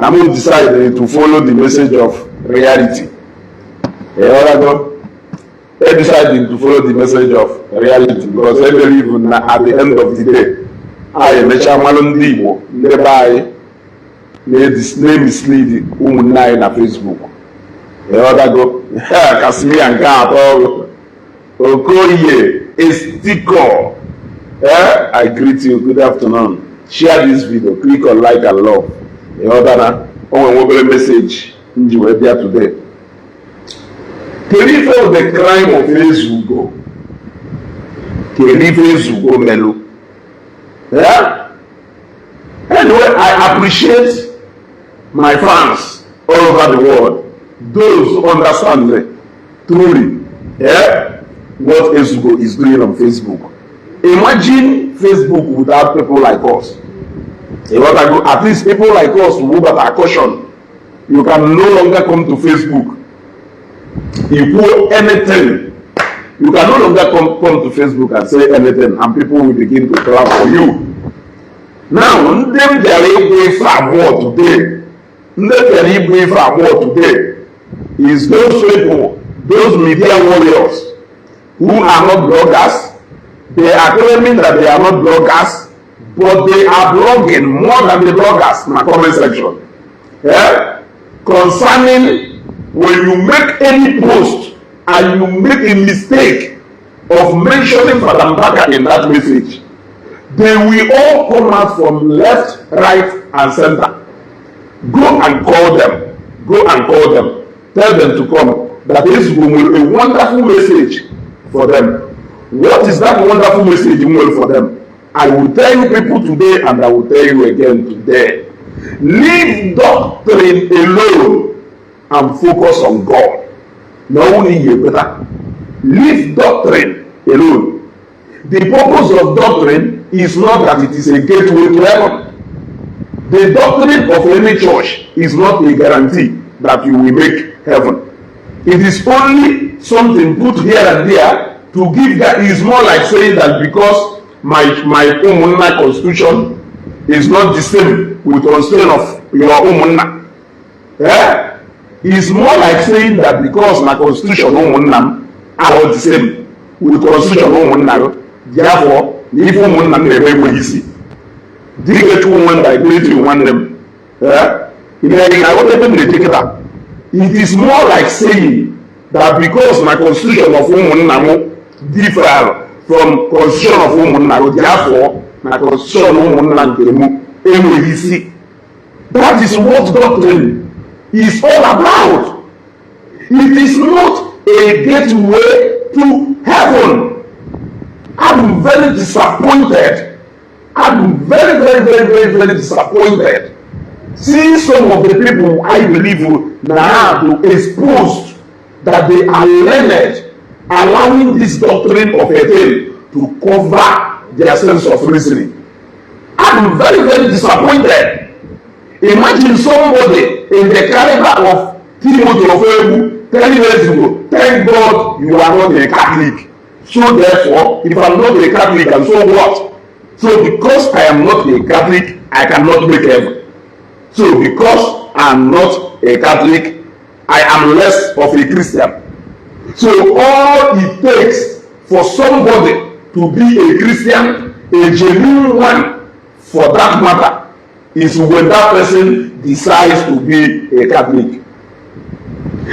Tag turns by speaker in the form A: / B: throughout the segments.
A: Na m decided to follow the message of reality. Ịghọtago? I decided to follow the message of reality because I believe na at the end of the day, anyị emechaa malụ ndị Igbo, ndị be anyị na-emislead ụmụnne anyị na Facebook. Ịghọtago? Kasimia nke atọ ọrụ Okoye Estiko. Eh, I greet you. Good afternoon. Share this video. Click on like and love. Ịghọtara? O nwere obere message m ji wee bịa today. Kedu ife bụ the crime of Ezugo? Kedu ife Ezugo melu? Yeah? Anyway, I appreciate my fans all over the world. Those who understand me truly, yeah, what Ezugo is doing on Facebook. Imagine Facebook without people like us. Ịghọtago? At least people like us who got a caution. You can no longer come to Facebook. You put anything. You can no longer come to Facebook and say anything and people will begin to clap for you. Now, ndị m bịara ịgwa ife abụọ today, ndị m bịara ịgwa ife abụọ today is those people, those media warriors who are not bloggers. They are claiming that they are not bloggers, but they are blogging more than the bloggers in the comment section. Yeah? Concerning when you make any post and you make a mistake of mentioning Father Mbaka in that message, they will all come out from left, right, and center. Go and call them. Go and call them. Tell them to come. That is a wonderful message for them. What is that wonderful message nwere for them? I will tell you people today and I will tell you again today. Leave doctrine alone and focus on God. Na ọnwụ na ihe ekweta. Leave doctrine alone. The purpose of doctrine is not that it is a gateway to heaven. The doctrine of any church is not a guarantee that you will make heaven. It is only something put here and there to give that. Is more like saying that because my ụmụnna constitution is not the same with constitution of your ụmụnna. Eh? It's more like saying that because my constitution ụmụnna m are not the same with constitution ụmụnna gị, therefore na ife ụmụnna m na-eme enweghị isi. Dike Chukwu nwanne, I greet you, nwanne m. Eh? Ị na-aghọta ebe m na-eje kịta? It is more like saying that because my constitution of ụmụnna m differ from constitution of ụmụnna gị, therefore na constitution ụmụnna nke m enweghị isi. That is what doctrine is all about. It is not a gateway to heaven. I'm very disappointed. I'm very, very, very, very, very disappointed seeing some of the people I believe now to exposed that they are learned, allowing this doctrine of a thing to cover their sense of reasoning. I'm very, very disappointed. Imagine somebody in the caliber of Timothy Ofoegbu telling Ezeugo, "Thank God you are not a Catholic." So therefore, if I'm not a Catholic, and so what? So because I am not a Catholic, I cannot make heaven. So because I'm not a Catholic, I am less of a Christian. So all it takes for somebody to be a Christian, a genuine one for that matter, is when that person decides to be a Catholic.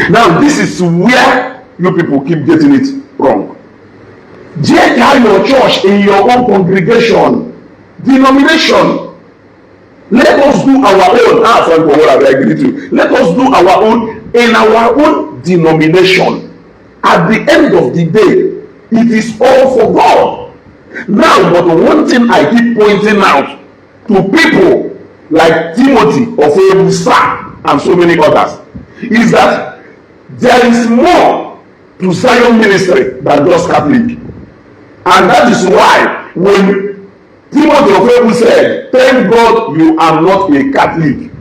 A: Now, this is where you people keep getting it wrong. Check your church in your own congregation, denomination. Let us do our own. Ah, Frank, what I agree to. Let us do our own in our own denomination. At the end of the day, it is all for God. Now, but one thing I keep pointing out to people like Timothy of Ebusa and so many others is that there is more to Zion ministry than just Catholic. And that is why when Timothy Ofoegbu said, "Thank God you are not a Catholic,"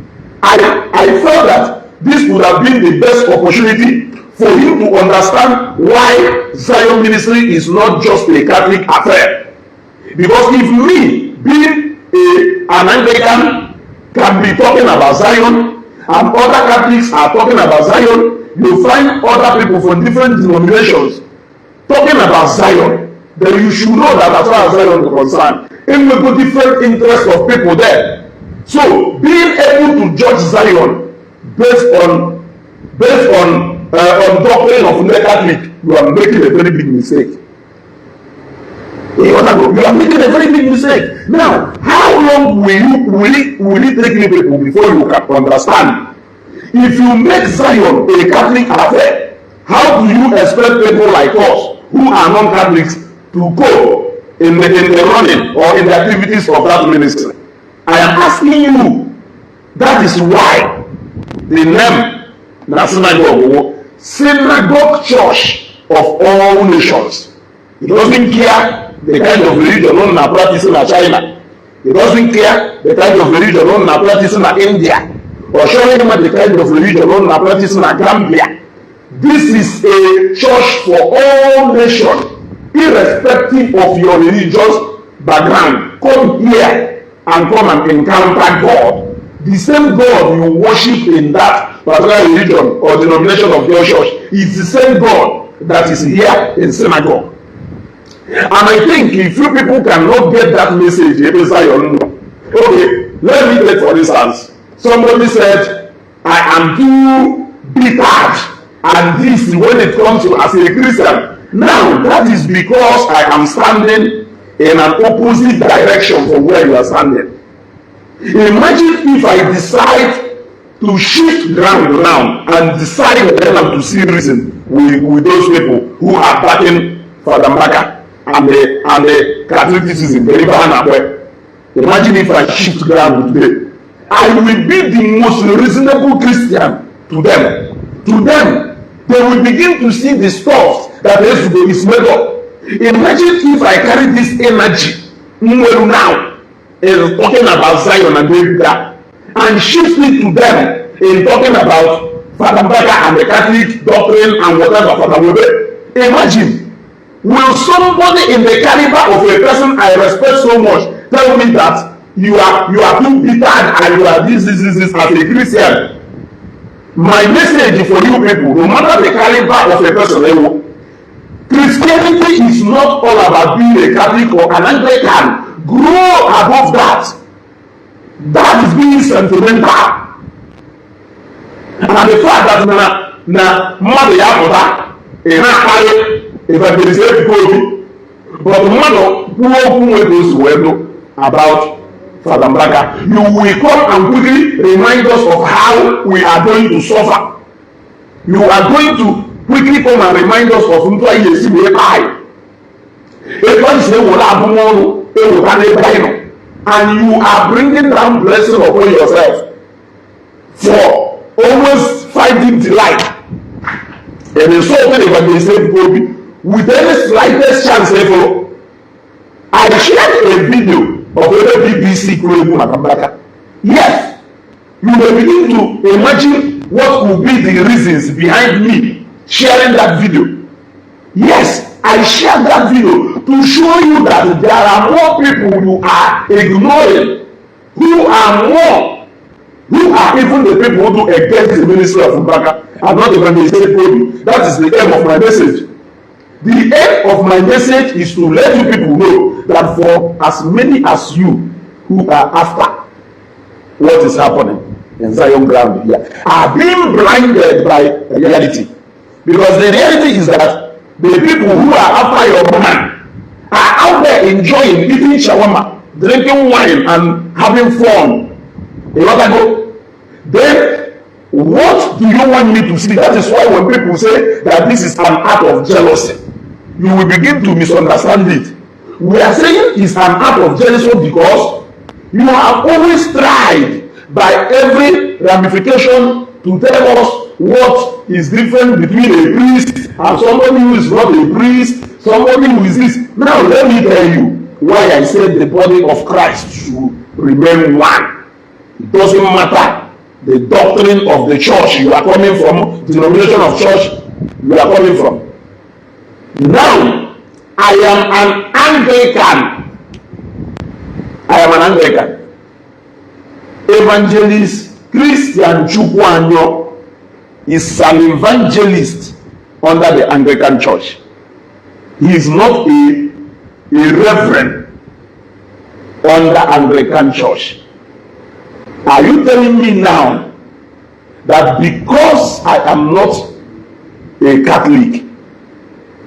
A: I felt that this would have been the best opportunity for him to understand why Zion ministry is not just a Catholic affair. Because if me, being an Anglican, can be talking about Zion, and other Catholics are talking about Zion. You find other people from different denominations talking about Zion. Then you should know that as far as Zion is concerned, enwego different interests of people there. So being able to judge Zion based on doctrine of ndị Catholic, you are making a very big mistake. You are making a very big mistake. Now, how long will it take you people before you can understand? If you make Zion a Catholic affair, how do you expect people like us who are non-Catholics to go in the running or in the activities of that ministry? I am asking you. That is why the name na synagogue wo Synagogue Church of All Nations. It doesn't care the kind of religion unu na practice na China. It doesn't care the kind of religion unu na practice na India. Ọ chọghị ịma the kind of religion unu na practice na Gambia. This is a church for all nations, irrespective of your religious background. Come here and come and encounter God. The same God you worship in that particular religion or denomination of your church is the same God that is here in synagogue. And I think if you people cannot get that message, ebe Zion nọ. Okay, let me take for instance, somebody said, "I am too bitter and this when it comes to as a Christian." Now, that is because I am standing in an opposite direction from where you are standing. Imagine if I decide to shift ground now and decide then to see reason with those people who are backing Father Mbaka and the Catholicism. Imagine if I shift ground today. I will be the most reasonable Christian to them. To them, they will begin to see the stuff that Ezugo is made up. Imagine if I carry this energy nwere now in talking about Zion and Ebuka and shift it to them in talking about Father Mbaka and the Catholic doctrine and whatever Father Webe. Imagine, will somebody in the caliber of a person I respect so much tell me that you are too bitter and you are this, this, this, this as a Christian? My message for you people, no matter the caliber of a person, ewo, Christianity is not all about being a Catholic or an Anglican. Grow above that. That is being sentimental. And the fact that na mmadụ ya pụta ị na-akparị Evangelist Ebuka Obi, but mmadụ kwuo okwu nwe ka o si wee dụ about Father Mbaka, you will come and quickly remind us of how we are going to suffer. You are going to quickly come and remind us of ntụ anyị esi wee kpaa anyị, etu anyị si ewere abụmọnụ eweta n'ebe anyị nọ, and you are bringing down blessing upon yourself for always finding delight in insulting Evangelist Ebuka Obi with any slightest chance ever. I shared a video of ebe BBC kwuru egwu maka Mbaka. Yes, you may begin to imagine what could be the reasons behind me sharing that video. Yes, I shared that video to show you that there are more people you are ignoring who are even the people who do against the ministry of Mbaka and not Evangelist Obi. That is the aim of my message. The aim of my message is to let you people know that for as many as you who are after what is happening in Zion ground here are being blinded by reality. Because the reality is that the people who are after your man are out there enjoying, eating shawarma, drinking wine, and having fun. You know that go? Then what do you want me to see? That is why when people say that this is an act of jealousy, you will begin to misunderstand it. We are saying it's an act of jealousy because you have always tried by every ramification to tell us what is different between a priest and somebody who is not a priest, somebody who is this. Now let me tell you why I said the body of Christ should remain one. It doesn't matter the doctrine of the church you are coming from, denomination of church you are coming from. Now, I am an Anglican. I am an Anglican. Evangelist Christian Chukwuanyo is an evangelist under the Anglican Church. He is not a reverend under Anglican Church. Are you telling me now that because I am not a Catholic,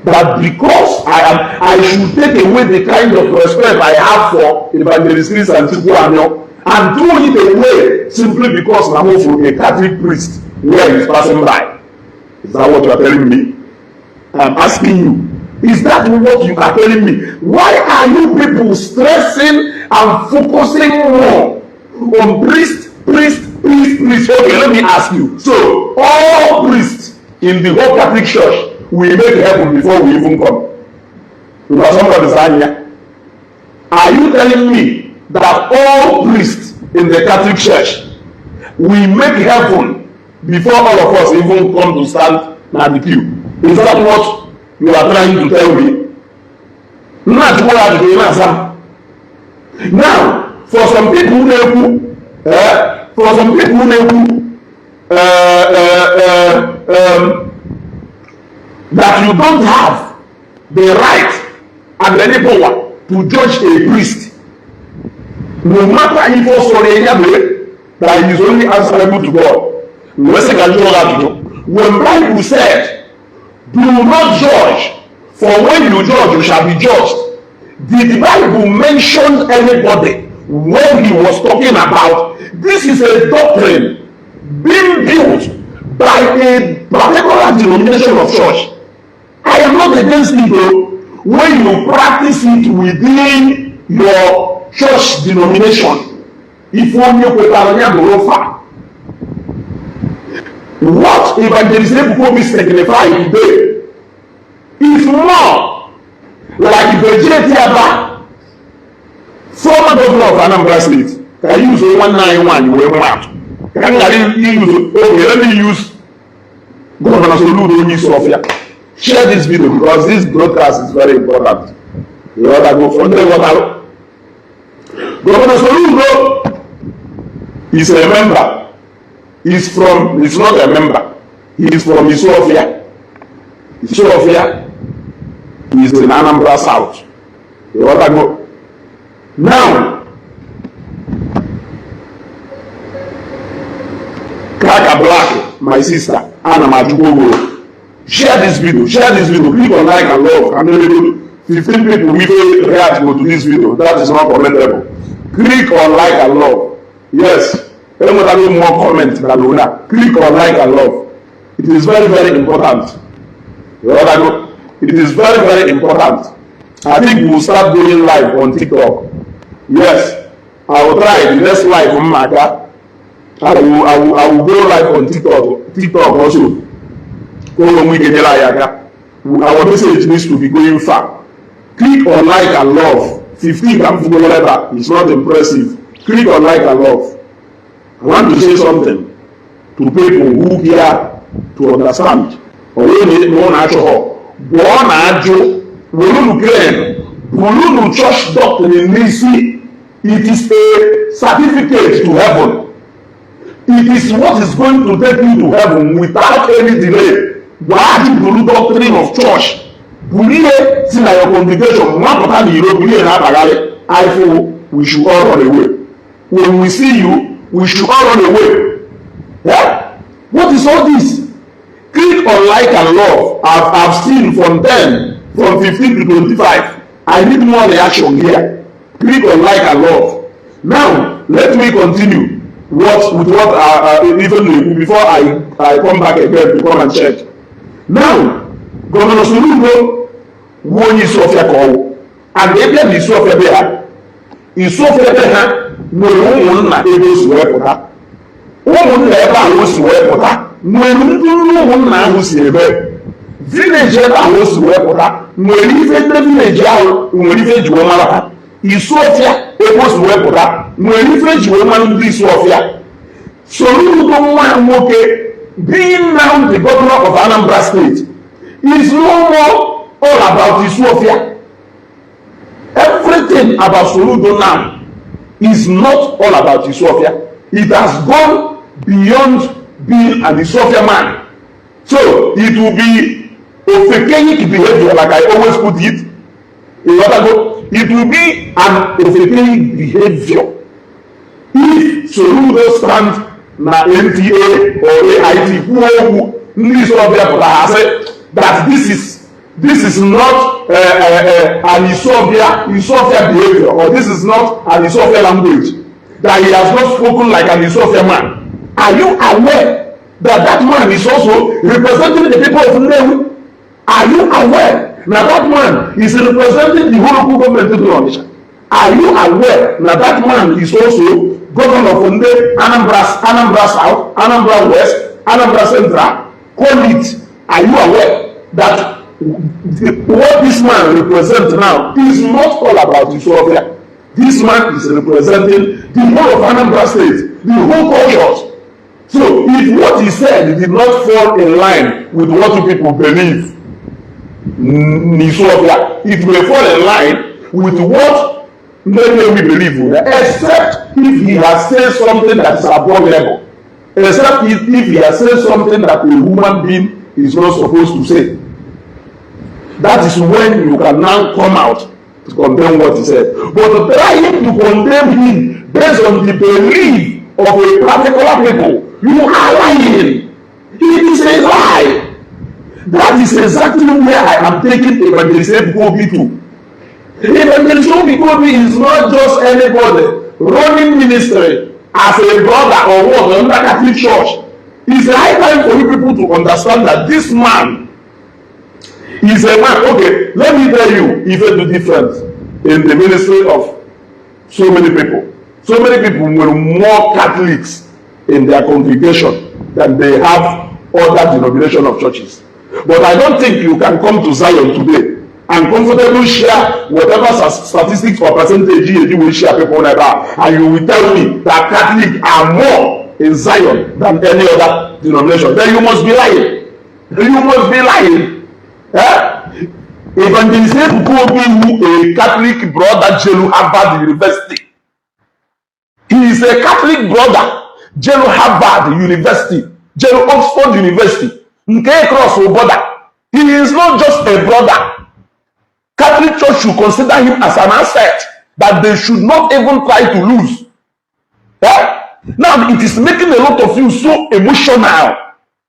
A: that because I am, I should take away the kind of respect I have for Evangelist Christian Chukwuanyo and throw it away simply because na for a Catholic priest where he is passing by? Is that what you are telling me? I'm asking you. Is that what you are telling me? Why are you people stressing and focusing more on priest, priest, priest, priest? Okay, let me ask you. So, all priests in the whole Catholic Church will make heaven before we even come? Because somebody is saying here. Are you telling me that all priests in the Catholic Church will make heaven before all of us even come to stand na the queue? Is that what you are trying to tell me? Nna chukwu ya ajụjụ ị na-asa m. Now, for some people na-ekwu for some people na-ekwu that you don't have the right and any power to judge a priest, no matter if o sọ̀rọ̀ ya mere, that he is only answerable to God. Wee sị ka jụọ gị ajụjụ: when Bible said, "Do not judge, for when you judge, you shall be judged," did the Bible mention anybody when he was talking about? This is a doctrine being built by a particular denomination of church. I am not against it o, when you practice it within your church denomination. Ife onye kwetara ya bụrụ fa. What Evangelist Ebuka Obi signify today is more like Virgil Etiaba, former governor of Anambra State. Ka use nwanne anyị nwaanyị wee maa atụ, ka m ghara use. Okay, let me use Governor Soludo, onye Isuofia. Share this video because this broadcast is very important. Ịghọtago? For ndị ghọtalụ, Governor Soludo is a member, is from, is not a member, he is from Isuofia. Isuofia is in Anambra South. Ịghọtago? Now, Kraka Black, my sister, ana m ajụkwa ogoro. Share this video, share this video, click on like and love. And then 15 people wey react go to this video. That is not commendable. Click on like and love. Yes, enwetago more comment than una. Click on like and love. It is very, very important. Ịghọtago? It is very, very important. I think we will start going live on TikTok. Yes, I will try the next live m aga. I will go live on TikTok also. Ka ụlọ nwe ike nyere anyị aka. Our message needs to be going far. Click on like and love. 15 ka m fugoro ebe a. It's not impressive. Click on like and love. I want to say something to people who care to understand. Ọ bụrụ na ọ na-achọghọ gwọọ na ajụ werunu crane bulunu church doctrine n'isi. It is a certificate to heaven. It is what is going to take you to heaven without any delay. Gwa ajụ buru doctrine of church bulie si na your congregation nwapụta na iro bulie na-abagharị. I feel we should all run away when we see you. We should all run away. Yeah? What is all this? Click on like and love. I've seen from 10, from 15 to 25. I need more reaction here. Click on like and love. Now let me continue what with what even before I come back again to come and check. Now, Governor Soludo wu onye Isuofia ka ọwụ, and ebe na Isuofia be ha, Isuofia be ha nwere ụmụnna ebe o si wee pụta. Ụmụnna ebe ahụ o si wee pụta nwere ndị ụmụnna ahụ si ebe village ebe ahụ o si wee pụta nwere ife ndị village ahụ nwere ife eji wee mara ha. Isuofia ebe o si wee pụta nwere ife eji wee mara ndị Isuofia. Soludo nwa nwoke, being now the governor of Anambra State, is no more all about Isuofia. Everything about Soludo now is not all about Isuofia. It has gone Beyond being an Isuofia man. So it will be ofekeic behavior, like I always put it. Ịghọtago? It will be an ofekeic behavior if Soludo stand na NTA or AIT kwuo okwu, ndị Isuofia pụtara ha sị that this is not an Isuofia behavior, or this is not an Isuofia language, that he has not spoken like an Isuofia man. Are you aware that that man is also representing the people of Nnewi? Are you aware na that man is representing the whole local government of Onitsha? Are you aware na that man is also governor of ndị Anambra, Anambra South, Anambra West, Anambra Central? Call it. Are you aware that what this man represent now is not all about Isuofia? This man is representing the whole of Anambra State, the whole cultures. So if what he said did not fall in line with what you people believe n'Isuofia, it may fall in line with what ndị Nnewi believe, except if he has said something that is abominable, except if he has said something that a human being is not supposed to say. That is when you can now come out to condemn what he said. But trying to condemn him based on the belief of a particular people, you are lying. It is a lie. That is exactly where I am taking Evangelist Ebuka Obi to. Evangelist Ebuka Obi is not just anybody running ministry as a brother or what under Catholic Church. It's high time for you people to understand that this man is a man. Okay, let me tell you ife do different in the ministry of so many people. So many people nwere more Catholics in their congregation than they have other denomination of churches. But I don't think you can come to Zion today and comfortably share whatever statistics or percentage you will share people like that, and you will tell me that Catholic are more in Zion than any other denomination. Then you must be lying. You must be lying. Eh? Evangelist Ebuka Obi wụ a Catholic brother jelu Harvard University. He is a Catholic brother jelu Harvard University, jelu Oxford University, nke cross border. He is not just a brother. Catholic Church should consider him as an asset that they should not even try to lose. Eh? Now it is making a lot of you so emotional.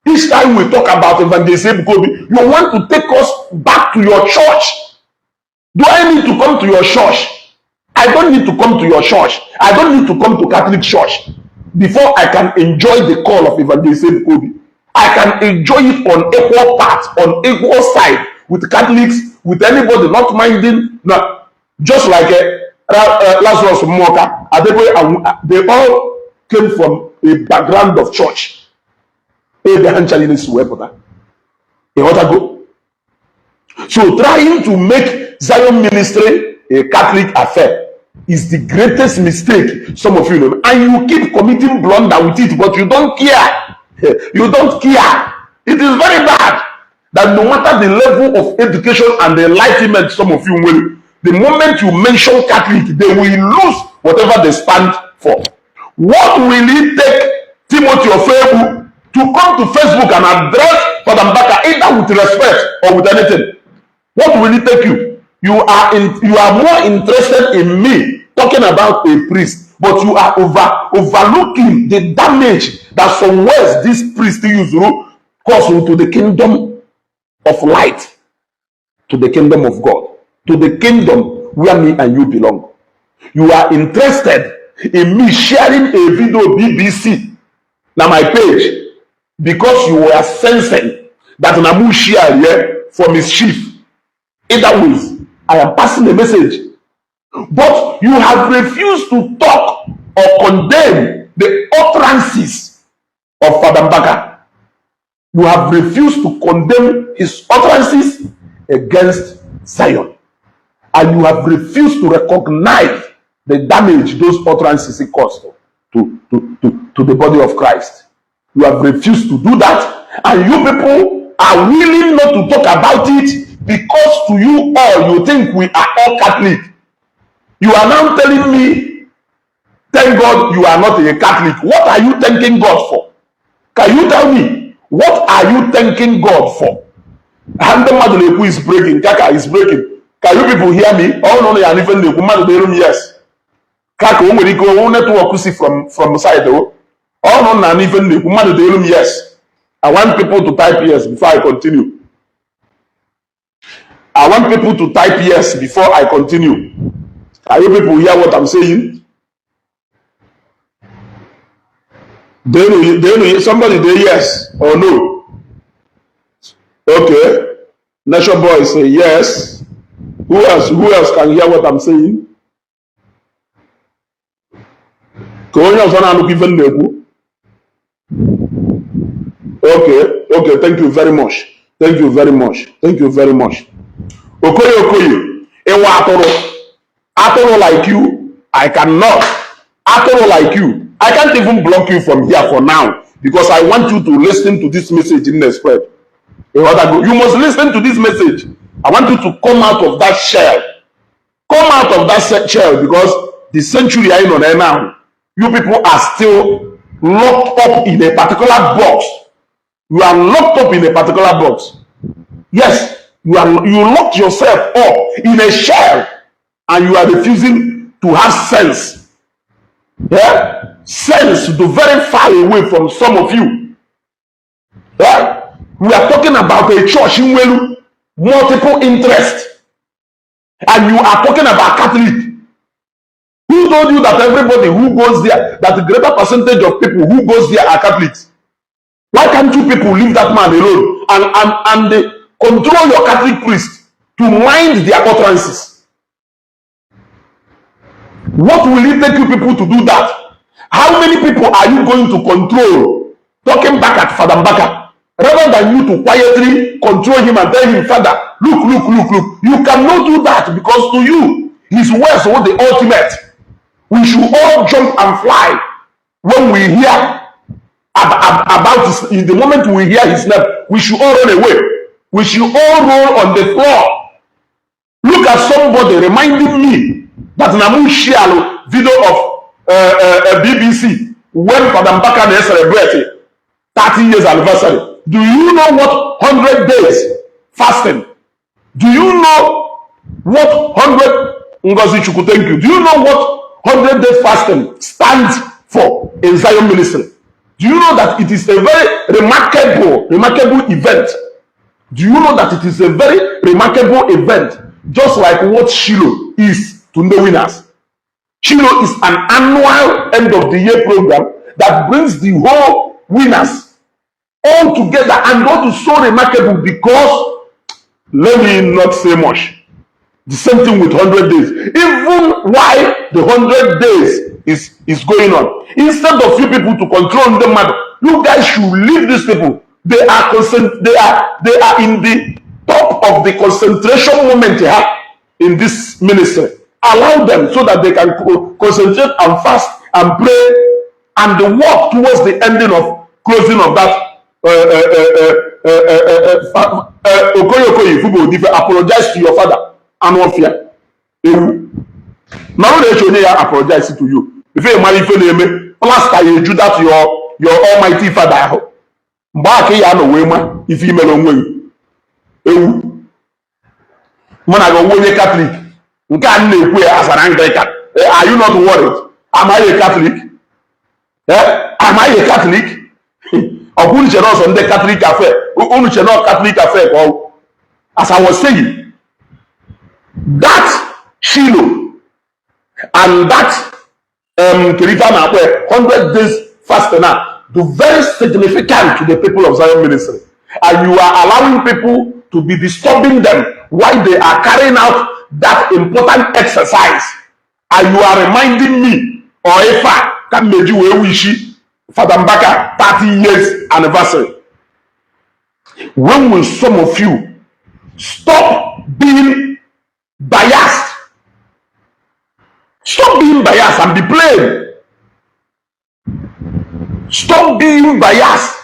A: Each time we talk about Evangelist Ebuka Obi, you want to take us back to your church. Do I need to come to your church? I don't need to come to your church. I don't need to come to Catholic Church before I can enjoy the call of Evangelist Ebuka Obi. I can enjoy it on equal path, on equal side with Catholics, with anybody not minding. No, just like Lazarus Muoka, Adeboye, and they all came from a background of church. Ebe ha ncha niile si wee pụta. Ịghọtago? So trying to make Zion ministry a Catholic affair is the greatest mistake some of you know. And you keep committing blunder with it, but you don't care. You don't care. It is very bad that no matter the level of education and the enlightenment some of you will, the moment you mention Catholic, they will lose whatever they stand for. What will it take Timothy Ofebu to come to Facebook and address Father Mbaka either with respect or with anything? What will it take you? You are more interested in me talking about a priest, but you are overlooking the damage that some words this priest used to cause to the kingdom of light, to the kingdom of God, to the kingdom where me and you belong. You are interested in me sharing a video BBC na my page because you were sensing that na mu share here for mischief. Either ways, I am passing a message. But you have refused to talk or condemn the utterances of Father Mbaka. You have refused to condemn his utterances against Zion. And you have refused to recognize the damage those utterances caused to the body of Christ. You have refused to do that. And you people are willing not to talk about it because to you all, you think we are all Catholic. You are now telling me Thank God you are not a Catholic. What are you thanking God for? Can you tell me what are you thanking God for? Ha ndị mmadụ na-ekwu is breaking, kaka is breaking. Can you people hear me? Ọ nọ ya n'ife na-ekwu mmadụ na-eru m yes. Ka ka o nwere ike onwe network si from side o. Ọ nọ na n'ife na-ekwu mmadụ na-eru m yes. I want people to type yes before I continue. I want people to type yes before I continue. Can you people hear what I'm saying? They know, somebody say yes or no. Okay. Nation boy say yes. Who else? Who else can hear what I'm saying? Ka onye ọzọ na-anụkwa ife m na-ekwu. Okay, okay, thank you very much. Thank you very much. Thank you very much. Okoye Okoye, ịwa atụrụ. Atụrụ like you, I cannot. Atụrụ like you, I can't even block you from here for now because I want you to listen to this message in the spread. You must listen to this message. I want you to come out of that shell. Come out of that shell because the century I know now, you people are still locked up in a particular box. You are locked up in a particular box. Yes, you are. You locked yourself up in a shell, and you are refusing to have sense. Yeah, sense to very far away from some of you. Yeah, we are talking about a church in Welu, multiple interests, and you are talking about Catholic. Who told you that everybody who goes there, that the greater percentage of people who goes there are Catholics? Why can't you people leave that man alone and they control your Catholic priest to mind their utterances? What will it take you people to do that? How many people are you going to control? Talking back at Father Mbaka, rather than you to quietly control him and tell him, Father, look, look, look, look. You cannot do that because to you, his words were the ultimate. We should all jump and fly when we hear about his, in the moment we hear his name, we should all run away. We should all roll on the floor. Look at somebody reminding me that Namu share video of BBC when Father Mbaka na celebrate 30 years anniversary. Do you know what 100 days fasting? Do you know what 100 Ngozi Chukwu, thank you. Do you know what 100 days fasting stands for in Zion ministry? Do you know that it is a very remarkable event? Do you know that it is a very remarkable event, just like what Shiloh is to the winners? Shiloh is an annual end of the year program that brings the whole winners all together, and what is so remarkable because, let me not say much. The same thing with 100 days. Even while the 100 days is going on, instead of you people to control the matter, you guys should leave these people. They are concent- they are in the top of the concentration moment here in this ministry. Allow them so that they can concentrate and fast and pray and the work towards the ending of closing of that Okoye Okoye Ifugo Odife, apologize to your father. Anụ ọfịa ewu na ọ na-eche onye ya apologize to you ife mara ife na-eme plaster ya eju that your almighty father ahụ mgbe a ka ị ya anọ wee ma ife imere onwe gị ewu mụ na gị onwe onye Catholic nke a m na-ekwu ya as an Anglican. Are you not worried? Am I a Catholic? Eh? Am I a Catholic? Ọ bụ unu chere ọsọ ndị Catholic affair, unu chere na Catholic affair ka ọ. As I was saying, that Shiloh and that kedu ife a na-akpọ ya, 100 days fasting now, the very significant to the people of Zion ministry, and you are allowing people to be disturbing them while they are carrying out that important exercise, and you are reminding me or ife a ka m meji wee wish Father Mbaka 30 years anniversary. When will some of you stop being biased? Stop being biased and be plain. Stop being biased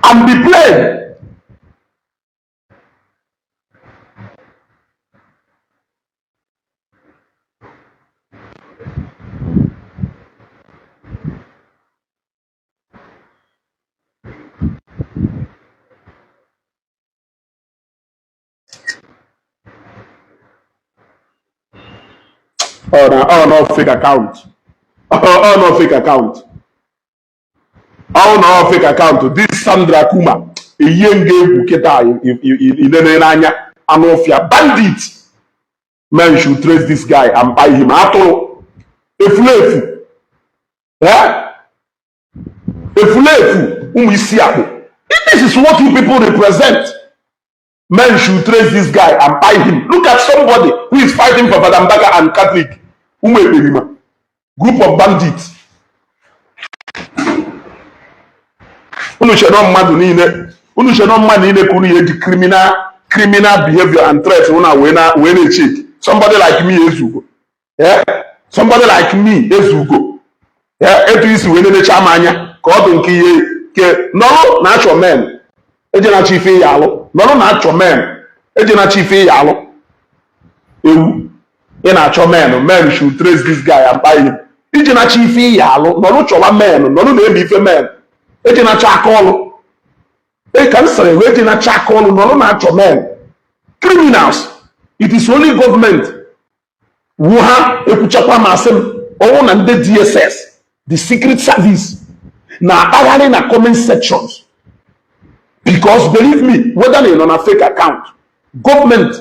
A: and be plain. Ọ na ọ nọ fake account, ọ nọ fake account, ọ nọ fake account. This Sandra Kuma eyie nga egwu kịta inene n'anya anụ ọfịa bandit. Men should trace this guy and buy him. Atụrụ efulefu, eh? Efulefu ụmụ isi akpụ. This is what you people represent. Men should trace this guy and buy him. Look at somebody who is fighting for Father Mbaka and Catholic. Ụmụ ekperima, group of bandits. Unu chere mmadụ niile, unu chere mmadụ niile ka unu ya eji criminal behavior and threat unu wee na wee na-echek. Somebody like me ezugo, yeah? Somebody like me ezugo, yeah? Etu isi wee nenecha m anya ka ọ dị nke ihe ke nọrọ na achọ men eje na-achọ ife ya alụ, nọrọ na achọ men eje na-achọ ife ya alụ. Ewu ị na-achọ men. Men should trace this guy and buy him. Iji na-achọ ife ya alụ, nọrọ chọwa men, nọrọ na-eme ife men eji na-achọ aka ọlụ. Ee, ka m sịrị wee eji na-achọ aka ọlụ, nọrọ na-achọ men. Criminals. It is only government wu ha ekwuchakwa ma asị m ọnwụ na ndị DSS, the secret service, na-akpagharị na comment sections, because believe me, whether na ị nọ na fake account, government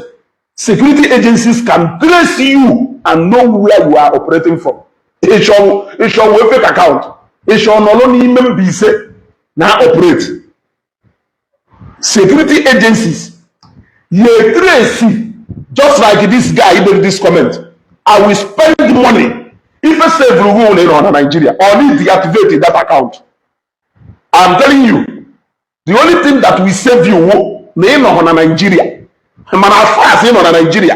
A: security agencies can trace you and know where you are operating from. Ịchọ wee fake account, ịchọ nọrọ n'ime Mbaise na operate, security agencies ye trace. Just like this guy made this comment, "I will spend money." Ife save ugwu na ị nọ na Nigeria or need deactivate that account. I'm telling you, the only thing that will save you wo na ị nọ na Nigeria. Mana as far as ị nọ na Nigeria,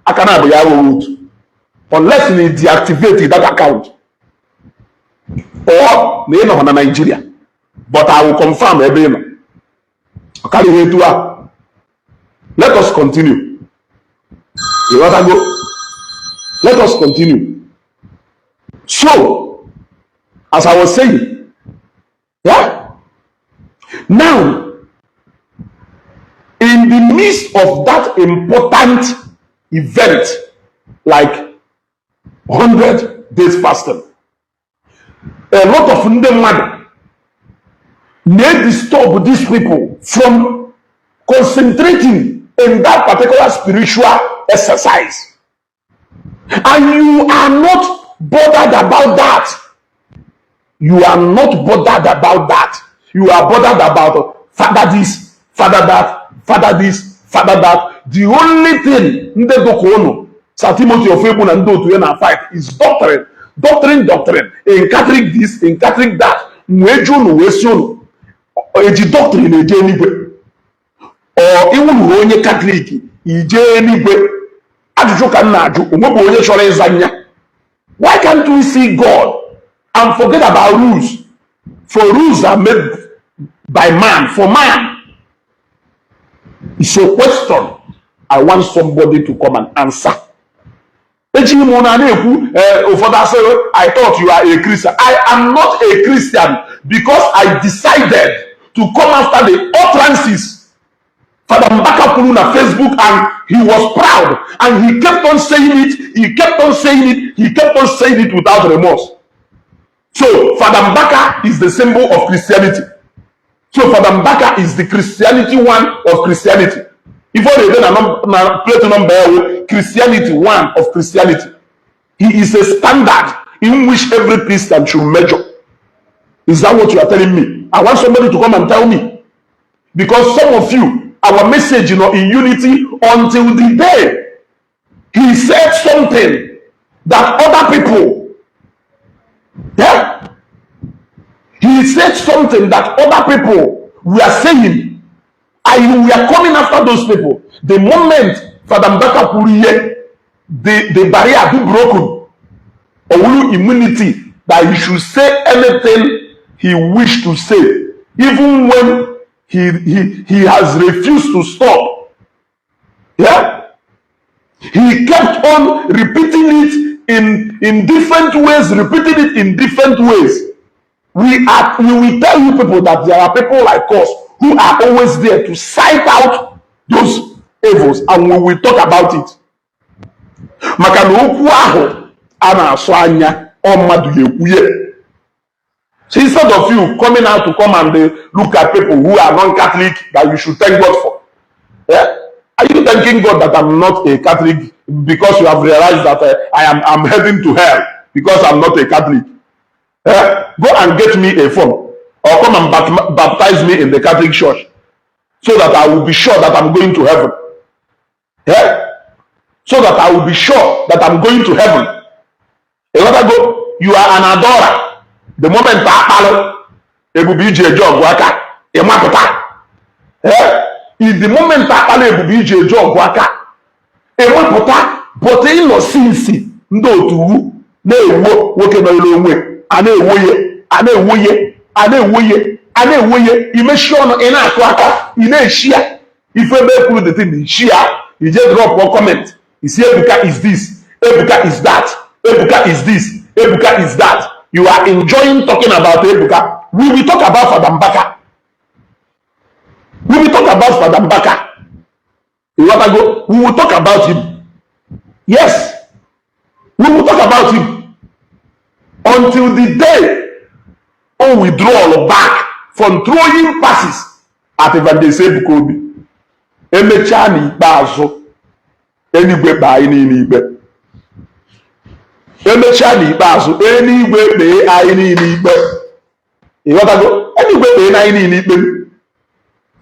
A: aka na abụ ya aghụghọ otu, unless na deactivate that account or na ị nọ na Nigeria. But I will confirm ebe ị nọ. Ọ karịghị etu a. Let us continue. Ịghọtago? Let us continue. So as I was saying, yeah, now in the midst of that important event like 100 days fasting, a lot of ndị mmadụ na-disturb these people from concentrating in that particular spiritual exercise, and you are not bothered about that. You are not bothered about that. You are bothered about father this, father that, father this, father that. The only thing ndị dụka unu, Sir Timothy Ofegbu na ndị otu ya na fight is doctrine, doctrine, doctrine in Catholic this, in Catholic that. Wee ju unu, wee si unu eji doctrine eje eluigwe? Ọ iwuru onye Katọlik ije eluigwe? Ajụjụ ka m na-ajụ, onwebụ onye chọrọ ịza nya. Why can't we see God and forget about rules? For rules are made by man for man. It's a question I want somebody to come and answer. Ejighị m na na-ekwu ụfọdụ asịrị, "I thought you are a Christian." I am not a Christian because I decided to come after the utterances Father Mbaka kwuru na Facebook, and he was proud and he kept on saying it, he kept on saying it, he kept on saying it without remorse. So Father Mbaka is the symbol of Christianity. So Father Mbaka is the Christianity one of Christianity. Ife ọ na-ede na plate number ya wụ Christianity one of Christianity. He is a standard in which every Christian should measure. Is that what you are telling me? I want somebody to come and tell me, because some of you, our message in unity until the day he said something that other people, yeah, he said something that other people were saying, and we are coming after those people. The moment Father Mbaka kwuru ihe, the barrier be broken. Owulu immunity that he should say anything he wish to say, even when he has refused to stop. Yeah, he kept on repeating it in different ways, repeating it in different ways. We will tell you people that there are people like us who are always there to sight out those evils, and we will talk about it, maka na okwu ahụ A na-asụ anya ọ mmadụ ya ekwuye. So instead of you coming out to come and look at people who are non-Catholic that you should thank God for, yeah? Are you thanking God that I'm not a Catholic because you have realized that I'm heading to hell because I'm not a Catholic? Eh? Go and get me a form or come and baptize me in the Catholic Church so that I will be sure that I'm going to heaven. Eh? So that I will be sure that I'm going to heaven. Ịghọtago? You are an adorer. The moment akpalụ ebube iji eje ọgụ aka, ịmapụta. Eh? In the moment akpalụ ebube iji eje ọgụ aka, ịmapụta. But ịnọ since ndị otu wu na-ewo nwoke nọrọ onwe a na-ewo ya, a na-ewo ya, a na-ewo ya, a na-ewo ya, imechi ọnụ, ị na-akụ aka, ị na-eshi ya ife ebe ekwuru the thing, ishi ya, ije drop comment, isi Ebuka is this, Ebuka is that, Ebuka is this, Ebuka is that. You are enjoying talking about Ebuka. We will talk about Father Mbaka. We will talk about Father Mbaka. Ịghọtago? We will talk about him. Yes, we will talk about him until the day o withdrawal back from throwing passes at Evangelist Ebuka Obi. Emechaa n'ikpeazụ, eluigwe kpee anyị niile ikpe. Emechaa n'ikpeazụ, eluigwe kpee anyị niile ikpe. Ịghọtago? Eluigwe kpee anyị niile ikpe.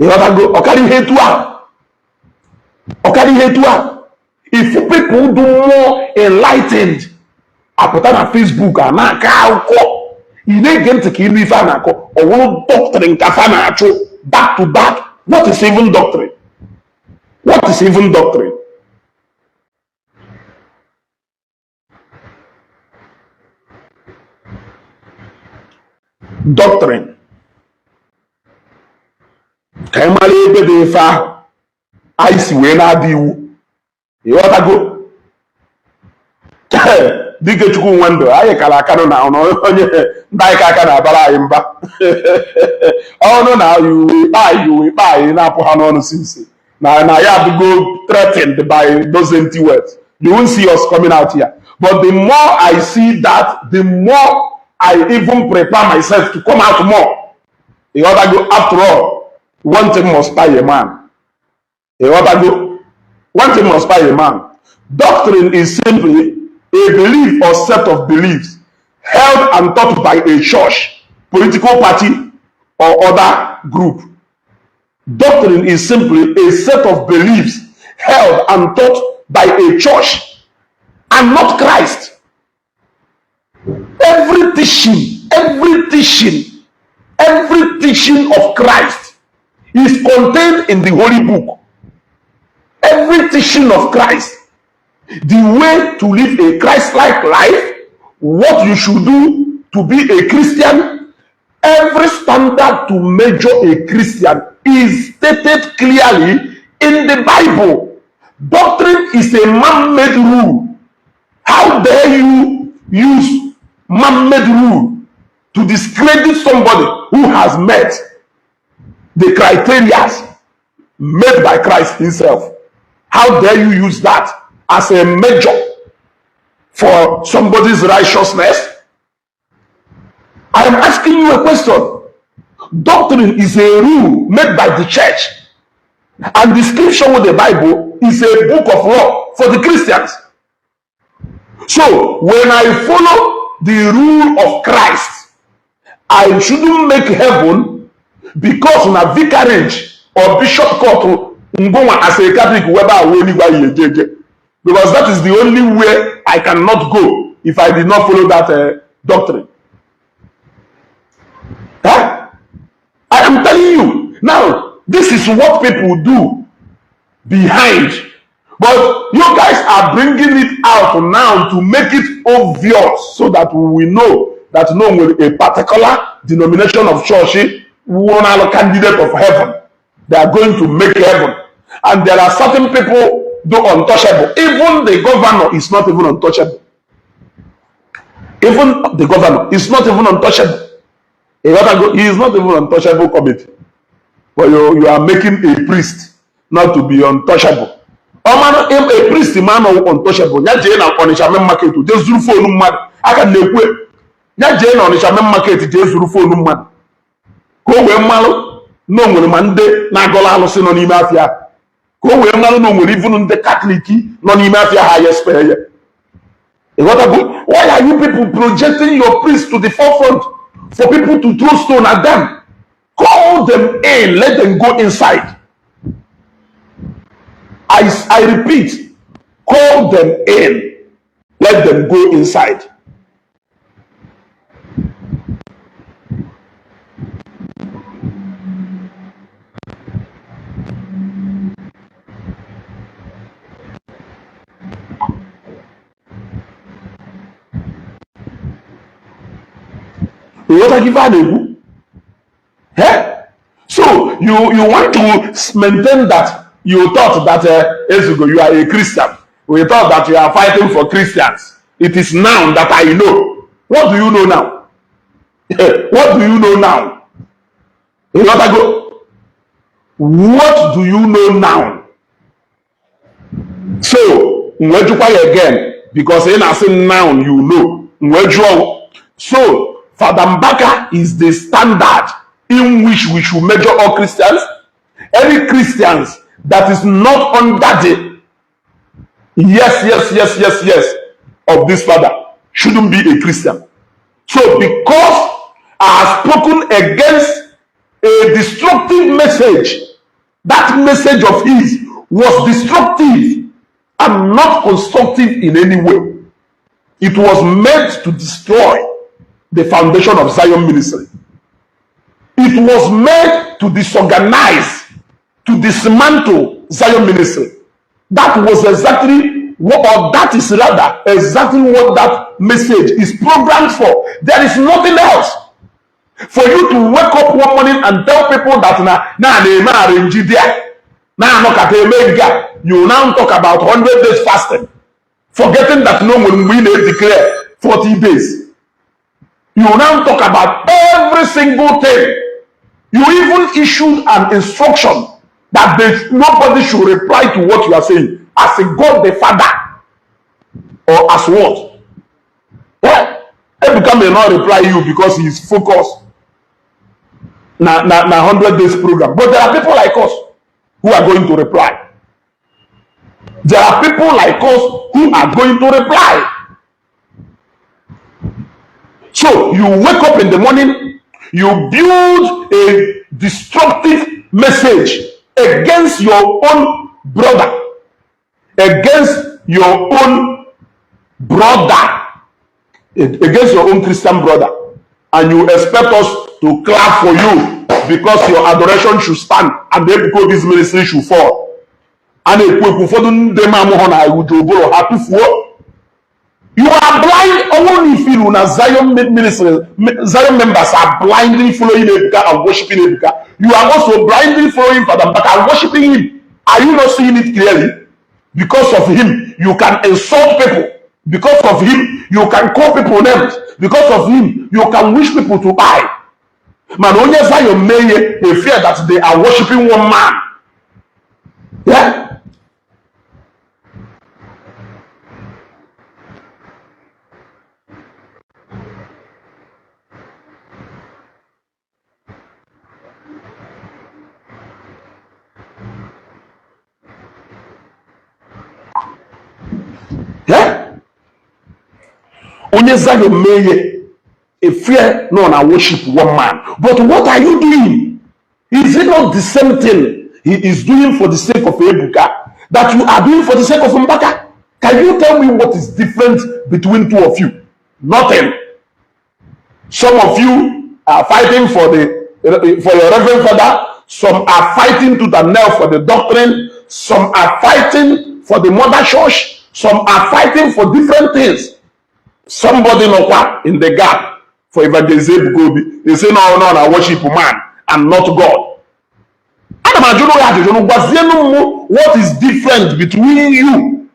A: Ịghọtago? Ọkara ihe etu ahụ, ọkara ihe etu ahụ. If people do more enlightened, apụta na Facebook a na-akọ akụkọ, ị na-ege ntị ka ịnụ ife a na-akọ, ọwụrụ doctrine ka fa na-achụ back to back. What is even doctrine? What is even doctrine? Doctrine, ka anyị mara ebe dị ife ahụ anyị si wee na-ada iwu. Ịghọtago? Dike Chukwu nwe ndụ anyị kara aka nụ na onye ndị anyị ka aka na-abara anyị mba ọnụ na iwe ikpe anyị na-apụ ha n'ọnụ since na ya abụgo threatened by those empty words. You won't see us coming out here, but the more I see that, the more I even prepare myself to come out more. Ịghọtago? After all, one thing must buy a man. Ịghọtago? One thing must buy a man. Doctrine is simply a belief or set of beliefs held and taught by a church, political party, or other group. Doctrine is simply a set of beliefs held and taught by a church and not Christ. Every teaching, every teaching, every teaching of Christ is contained in the Holy Book. Every teaching of Christ, the way to live a Christ-like life, what you should do to be a Christian, every standard to measure a Christian is stated clearly in the Bible. Doctrine is a man-made rule. How dare you use man-made rule to discredit somebody who has met the criteria made by Christ himself? How dare you use that as a measure for somebody's righteousness? I am asking you a question. Doctrine is a rule made by the church, and the scripture with the Bible is a book of law for the Christians. So when I follow the rule of Christ, I shouldn't make heaven because na vicarage or bishop court ngụnwa as a Catholic webe awụ eluigwe anyị eje eje, because that is the only way I cannot go if I did not follow that doctrine. Huh? I am telling you now, this is what people do behind, but you guys are bringing it out now to make it obvious so that we will know that no nwere a particular denomination of church wụ candidate of heaven. They are going to make heaven, and there are certain people do untouchable. Even the governor is not even untouchable. Even the governor is not even untouchable. He is not even untouchable committee, but you are making a priest not to be untouchable. Ọmanụ a priest ma nọ untouchable, ya jee na Ọnịcha main market jee zuru phone mmadụ. Aka na-ekwu ya jee na Ọnịcha main market jee zuru phone mmadụ, ka o wee mmalụ na o nwere ma ndị na-agọla alụsị nọ n'ime afịa, ka o wee mmalụ na o nwere even ndị Catholic nọ n'ime afịa ha ya spare ya. Ịghọtago? Why are you people projecting your priest to the forefront for people to throw stone at them? Call them in, let them go inside. I repeat, call them in, let them go inside. Ịghọtago ife a na-ekwu? So you want to maintain that you thought that Ezugo, you are a Christian. We thought that you are fighting for Christians. It is now that I know. What do you know now? What do you know now? Ịghọtago? What do you know now? So m wee jụkwa ya again, because ị na-asị now you know. M wee jụọ, so Father Mbaka is the standard in which we should measure all Christians? Any Christians that is not under the yes of this father shouldn't be a Christian. So because I have spoken against a destructive message, that message of his was destructive and not constructive in any way. It was meant to destroy the foundation of Zion ministry. It was meant to disorganize, to dismantle Zion ministry. That was exactly what, or that is rather exactly what that message is programmed for. There is nothing else. For you to wake up one morning and tell people that na na-eme arrange there, na anọkata eme nke a, you now talk about 100 days fasting, forgetting that no nwere mgbe ị na-declare 40 days. You now talk about every single thing. You even issued an instruction that nobody should reply to what you are saying, as a God the Father or as what? Yeah. Ebuka may not reply you because he is focused na 100 days program. But there are people like us who are going to reply. There are people like us who are going to reply. So you wake up in the morning, you build a destructive message against your own brother, against your own brother, against your own Christian brother, and you expect us to clap for you because your adoration should stand and the Ebuka Obi's ministry should fall. A na-ekwu ekwu, ụfọdụ ndị ma amụghọ na uju ụbụrụ ha tụfuo. You are blind. Only if you na Zion ministry, Zion members are blindly following Ebuka and worshiping Ebuka. You are also blindly following Father Mbaka and worshiping him. Are you not seeing it clearly? Because of him, you can insult people. Because of him, you can call people names. Because of him, you can wish people to die. Man, onye Zion mee ihe, they fear that they are worshiping one man. Yeah? Yeah? Onye Zion mee ihe, a fear no na worship one man. But what are you doing? Is it not the same thing he is doing for the sake of Ebuka that you are doing for the sake of Mbaka? Can you tell me what is different between two of you? Nothing. Some of you are fighting for your reverend father. Some are fighting to the nail for the doctrine. Some are fighting for the mother church. Some are fighting for different things. Somebody nọkwa in the gap for Evangelist Ebuka Obi. They say no, na worship man and not God. Ana m ajụrụ ya ajụjụ, gwazienụ m what is different between you.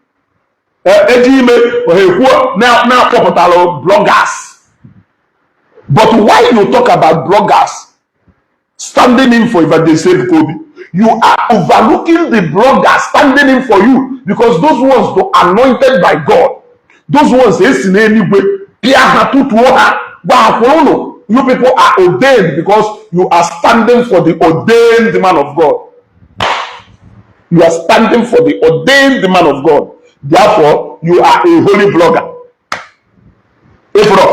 A: Eji ime ọha ekwuo na-akpọpụtalụ bloggers. But why you talk about bloggers standing in for Evangelist Ebuka Obi, you are overlooking the bloggers standing in for you? Because those ones were anointed by God. Those ones esi n'eluigwe pịa ha, tutuo ha, gwa ha, kwụrụ unu. You people are ordained because you are standing for the ordained man of God. You are standing for the ordained man of God. Therefore, you are a holy blogger. Ịfụrụ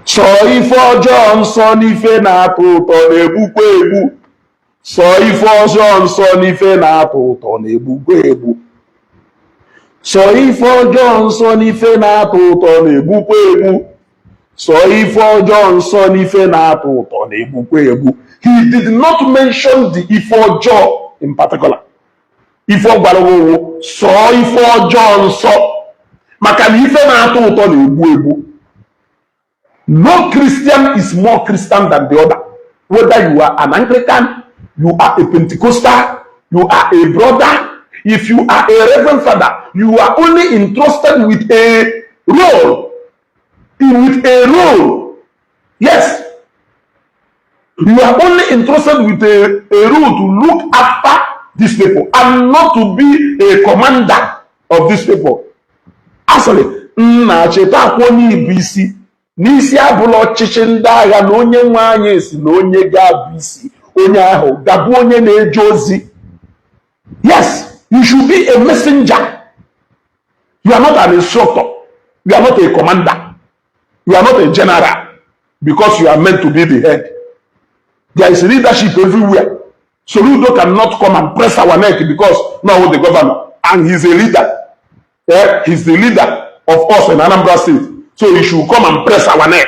A: sọ ife ọjọọ nsọ n'ife na-atọ ụtọ na-egbukwa egbu. Sọ ife ọjọọ nsọ n'ife na-atọ ụtọ na-egbukwa egbu. Sọ ife ọjọọ nsọ n'ife na-atọ ụtọ na-egbukwa egbu. Sọ ife ọjọọ nsọ n'ife na-atọ ụtọ na-egbukwa egbu. He did not mention the ife ọjọọ in particular. Ife ọ gwara owu, sọ ife ọjọọ nsọ, maka na ife na-atọ ụtọ na-egbu egbu. No Christian is more Christian than the other. Whether you are an Anglican, you are a Pentecostal, you are a brother, if you are a reverend father, you are only entrusted with a role. With a role. Yes. You are only entrusted with a role to look after these people and not to be a commander of these people. Actually, nna, cheta akwụkwọ n'ibu isi n'isi abụla ọchịchị ndị agha na onye nwe anyị si na onye ga-abụ isi, onye ahụ gabụ onye na-eje ozi. Yes, you should be a messenger. You are not an instructor. You are not a commander. You are not a general, because you are meant to be the head. There is leadership everywhere. Soludo cannot come and press our neck because now the governor and he's a leader. Eh, he's the leader of us in Anambra State, so he should come and press our neck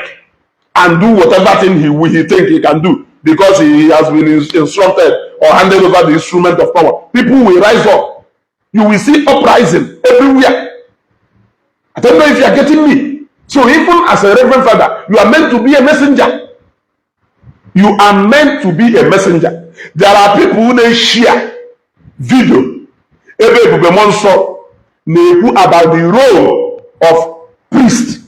A: and do whatever thing he think he can do because he has been instructed or handed over the instrument of power. People will rise up. You will see uprising everywhere. I don't know if you are getting me. So even as a reverend father, you are meant to be a messenger. You are meant to be a messenger. There are people who na-share video ebe Ebube Mmụọ Nsọ na-ekwu about the role of priest,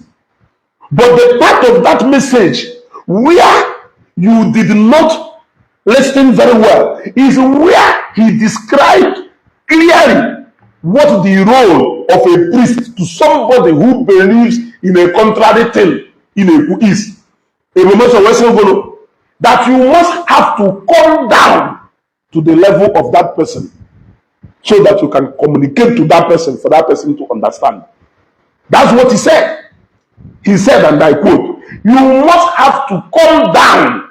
A: but the part of that message where you did not listen very well is where he described clearly what the role of a priest to somebody who believes in a contrary thing in a is. Ebube Mmụọ Nsọ wee sị ogolo that you must have to come down to the level of that person so that you can communicate to that person for that person to understand. That's what he said. He said, and I quote, "You must have to come down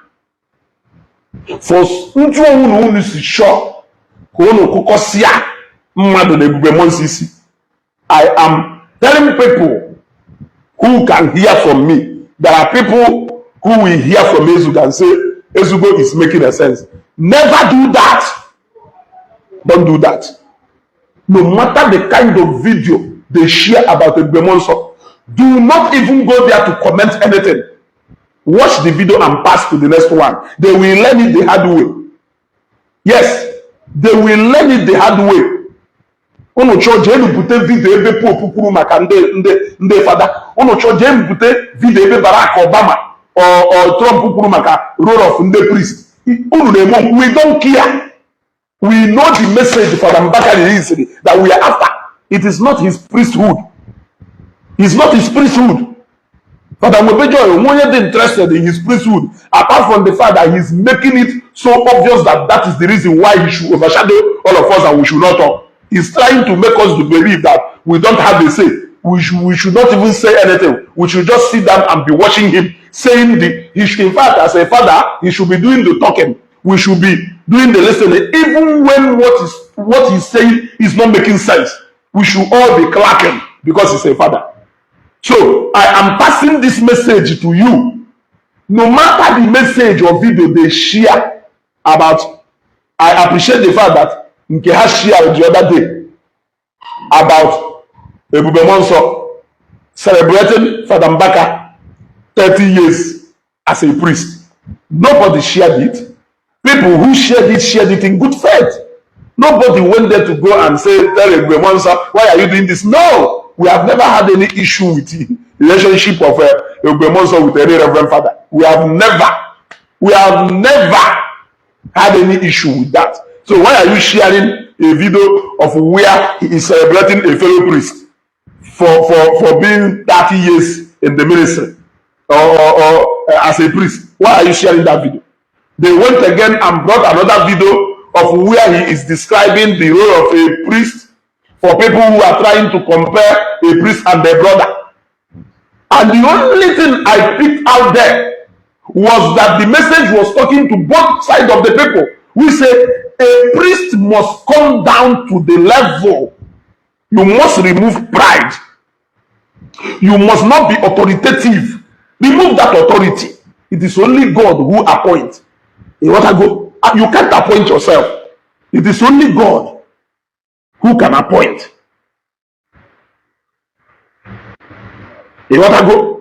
A: for ntu onwu na unu si chọọ ka unu kụkọsịa mmadụ na Ebube Mmụọ Nsọ isi." I am telling people who can hear from me. There are people who will hear from Ezugo and say Ezugo is making a sense. Never do that. Don't do that. No matter the kind of video they share about Ebube Mmụọ Nsọ, do not even go there to comment anything. Watch the video and pass to the next one. They will learn it the hard way. Yes, they will learn it the hard way. Unu chọọ, jee bute video ebe Pope kwuru maka ndị fada. Unu chọọ, jee bute video ebe Barack Obama or Trump kwuru maka role of ndị priest. Unu na-eme, we don't care. We know the message Father Mbaka released that we are after. It is not his priesthood. It's not his priesthood. Father Nwebejoy, onwe onye dị interested in his priesthood, apart from the fact that he's making it so obvious that that is the reason why he should overshadow all of us and we should not talk. He's trying to make us to believe that we don't have a say. We should not even say anything. We should just sit down and be watching him saying the he should, in fact, as a father, he should be doing the talking. We should be doing the listening, even when what he's saying is not making sense. We should all be clapping because he's a father. So I am passing this message to you. No matter the message or video they share about, I appreciate the fact that nke ha share the other day about Ebube Mmụọ Nsọ celebrating Father Mbaka 30 years as a priest. Nobody shared it. People who shared it in good faith. Nobody went there to go and say, "Tell Ebube Mmụọ Nsọ, why are you doing this?" No, we have never had any issue with the relationship of Ebube Mmụọ Nsọ with any reverend father. We have never had any issue with that. So why are you sharing a video of where he is celebrating a fellow priest for being 30 years in the ministry or as a priest? Why are you sharing that video? They went again and brought another video of where he is describing the role of a priest for people who are trying to compare a priest and their brother. And the only thing I picked out there was that the message was talking to both sides of the people. We say a priest must come down to the level. You must remove pride. You must not be authoritative. Remove that authority. It is only God who appoints. You want to go? You can't appoint yourself. It is only God who can appoint. You want to go?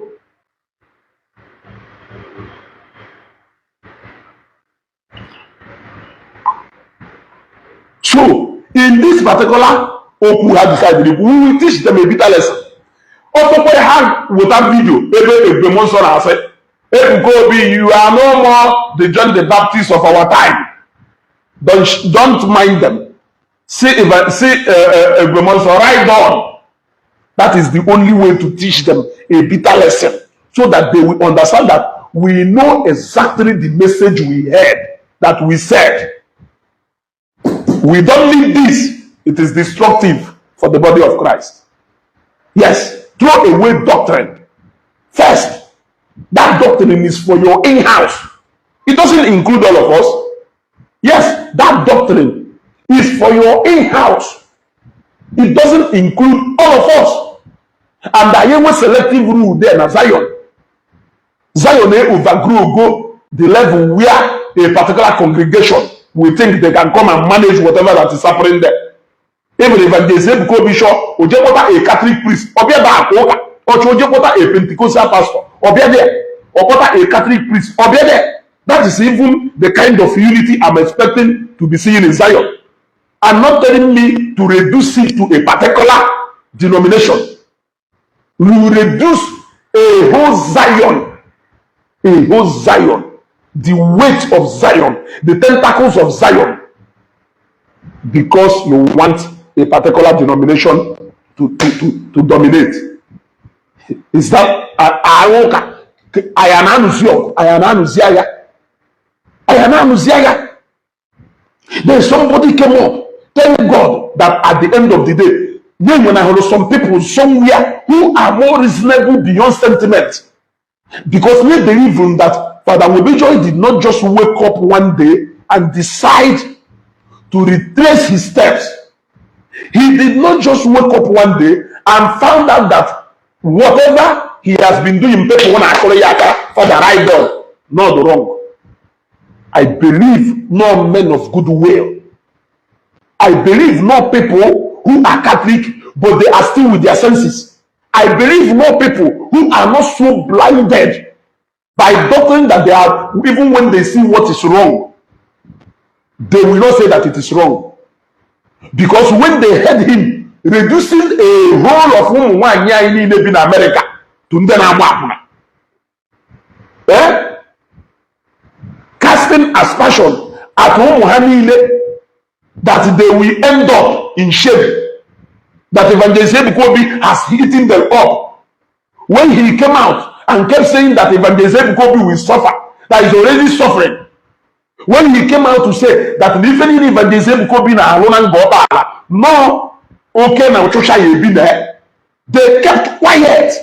A: So, in this particular okwu ha decided, we will teach them a bitter lesson. Ọtụkwa ha weta video ebe Ebube Muonso na-asị, "Ebuka Obi, you are no more the John the Baptist of our time." Don't mind them. See, if, see Ebube Muonso, right on. That is the only way to teach them a bitter lesson so that they will understand that we know exactly the message we heard, that we said. We don't need this. It is destructive for the body of Christ. Yes, throw away doctrine. First, that doctrine is for your in-house. It doesn't include all of us. Yes, that doctrine is for your in-house. It doesn't include all of us. And I enwe selective rule there na Zion. Zion overgrow go the level where a particular congregation will think they can come and manage whatever that is happening there. Even Evangelist Ebuka Obi Shaw, o jee kpọta a Catholic priest, ọ bịa ebe a kwa ụka. Ọchọ o jee kpọta a Pentecostal pastor, ọ bịa there. Ọ kpọta a Catholic priest, ọ bịa there. That is even the kind of unity I'm expecting to be seeing in Zion. I'm not telling me to reduce it to a particular denomination. We will reduce a whole Zion, a whole Zion, the weight of Zion, the tentacles of Zion, because you want a particular denomination to dominate. Is that agha ụka? Anyị na-anụzi ọgụ, anyị na-anụzi agha, anyị na-anụzi agha. Then somebody came up. Thank God that at the end of the day, when I heard some people somewhere who are more reasonable beyond sentiment, because we believe in that Father Joy did not just wake up one day and decide to retrace his steps. He did not just wake up one day and found out that whatever he has been doing, people want to call ya Father right on, not wrong. I believe no men of goodwill. I believe no people who are Catholic, but they are still with their senses. I believe no people who are not so blinded by doctrine that they are, even when they see what is wrong, they will not say that it is wrong. Because when they heard him reducing a whole of ụmụ nwaanyị anyị niile bi na America to ndị na-agba akwụna, eh? Casting aspersion at ụmụ ha niile that they will end up in shame, that Evangelist Ebuka Obi has eaten them up. When he came out and kept saying that Evangelist Ebuka Obi will suffer, that is already suffering. When he came out to say that ife niile Evangelist Ebuka Obi na-alụ na Ngor Okpala nọọ oke na ọchụcha ya ebi na ya, they kept quiet.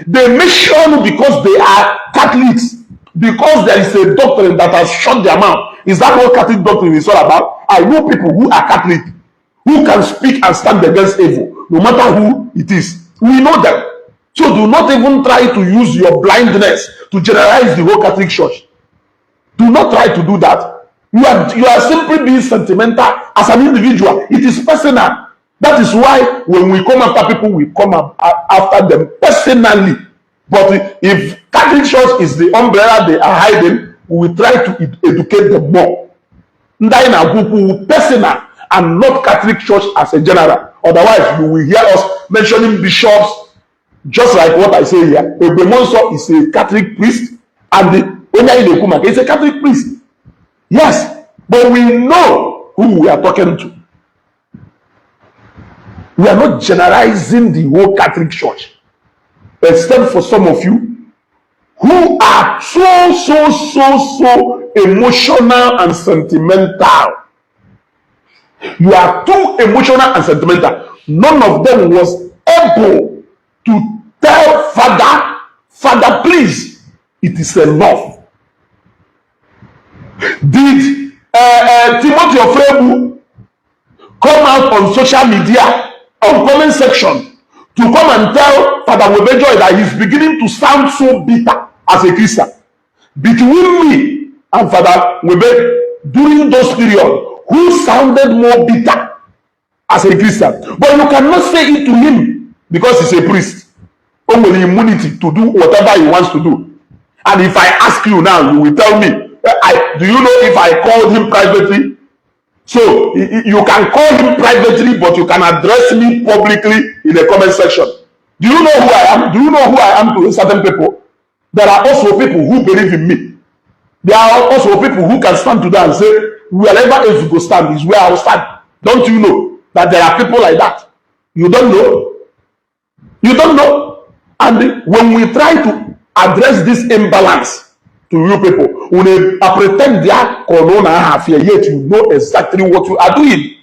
A: They make sure because they are Catholics, because there is a doctrine that has shut their mouth. Is that what Catholic doctrine is all about? I know people who are Catholic who can speak and stand against evil, no matter who it is. We know them. So do not even try to use your blindness to generalize the whole Catholic Church. Do not try to do that. You are simply being sentimental as an individual. It is personal. That is why when we come after people, we come after them personally. But if Catholic Church is the umbrella they are hiding, we will try to educate them more. Ndị anyị na-agwa okwu personal and not Catholic Church as a general. Otherwise, you will hear us mentioning bishops, just like what I say here. Ebube Muonso is a Catholic priest, and the onye anyị na-ekwu maka is a Catholic priest. Yes, but we know who we are talking to. We are not generalizing the whole Catholic Church, except for some of you who are so, so, so, so emotional and sentimental. You are too emotional and sentimental. None of them was able to tell Father, "Father, please, it is enough." Did Timothy Ofrebu come out on social media, on comment section, to come and tell Father Webejoy that he's beginning to sound so bitter as a Christian? Between me and Father Webe during those period, who sounded more bitter as a Christian? But you cannot say it to him because he's a priest. O nwere immunity to do whatever he wants to do. And if I ask you now, you will tell me, I, do you know if I called him privately? So you can call him privately, but you can address me publicly in the comment section. Do you know who I am? Do you know who I am to certain people? There are also people who believe in me. There are also people who can stand today and say, "Wherever Ezugo stand is where I will stand." Don't you know that there are people like that? You don't know? You don't know? And when we try to address this imbalance to you people, when they pretend they are corona half here, yet you know exactly what you are doing.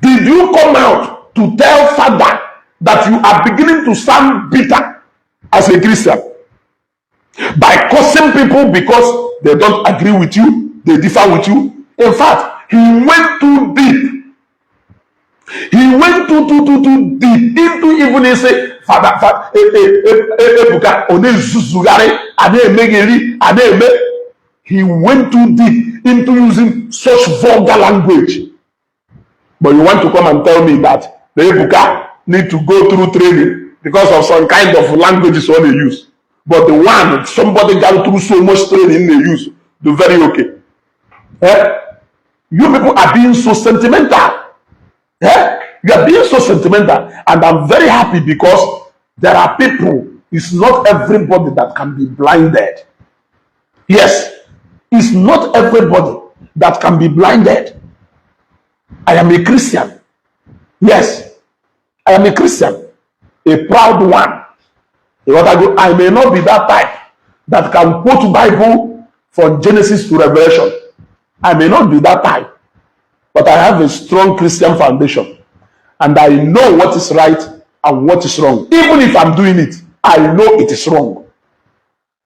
A: Did you come out to tell Father that you are beginning to sound bitter as a Christian by cursing people because they don't agree with you, they differ with you? In fact, he went too deep. He went too, too, too, too deep into even say, "Father, Father, Ebuka, ọ na-ezuzugharị, a na-emegheri, a na-eme." He went too deep into using such vulgar language. But you want to come and tell me that the Ebuka need to go through training because of some kind of languages on they use. But the one somebody got through so much training they use, do very okay. Eh? You people are being so sentimental. Eh? You are being so sentimental. And I'm very happy because there are people, it's not everybody that can be blinded. Yes, it's not everybody that can be blinded. I am a Christian. Yes, I am a Christian, a proud one. You know what I go? I may not be that type that can quote Bible from Genesis to Revelation. I may not be that type, but I have a strong Christian foundation and I know what is right and what is wrong. Even if I'm doing it, I know it is wrong.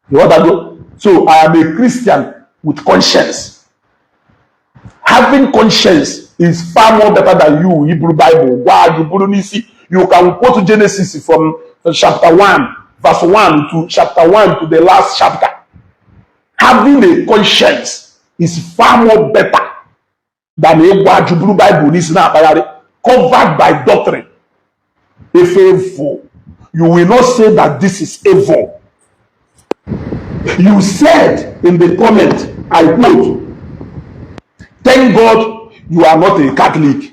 A: You know what I go? So I am a Christian with conscience. Having conscience is far more better than you Hebrew Bible. Why you buru n'isi? You can quote Genesis from chapter 1, verse 1 to chapter 1 to the last chapter. Having a conscience is far more better than ịgwa ajụ buru Bible n'isi na-akpagharị covered by doctrine. If evil, you will not say that this is evil. You said in the comment, I quote, "Thank God you are not a Catholic."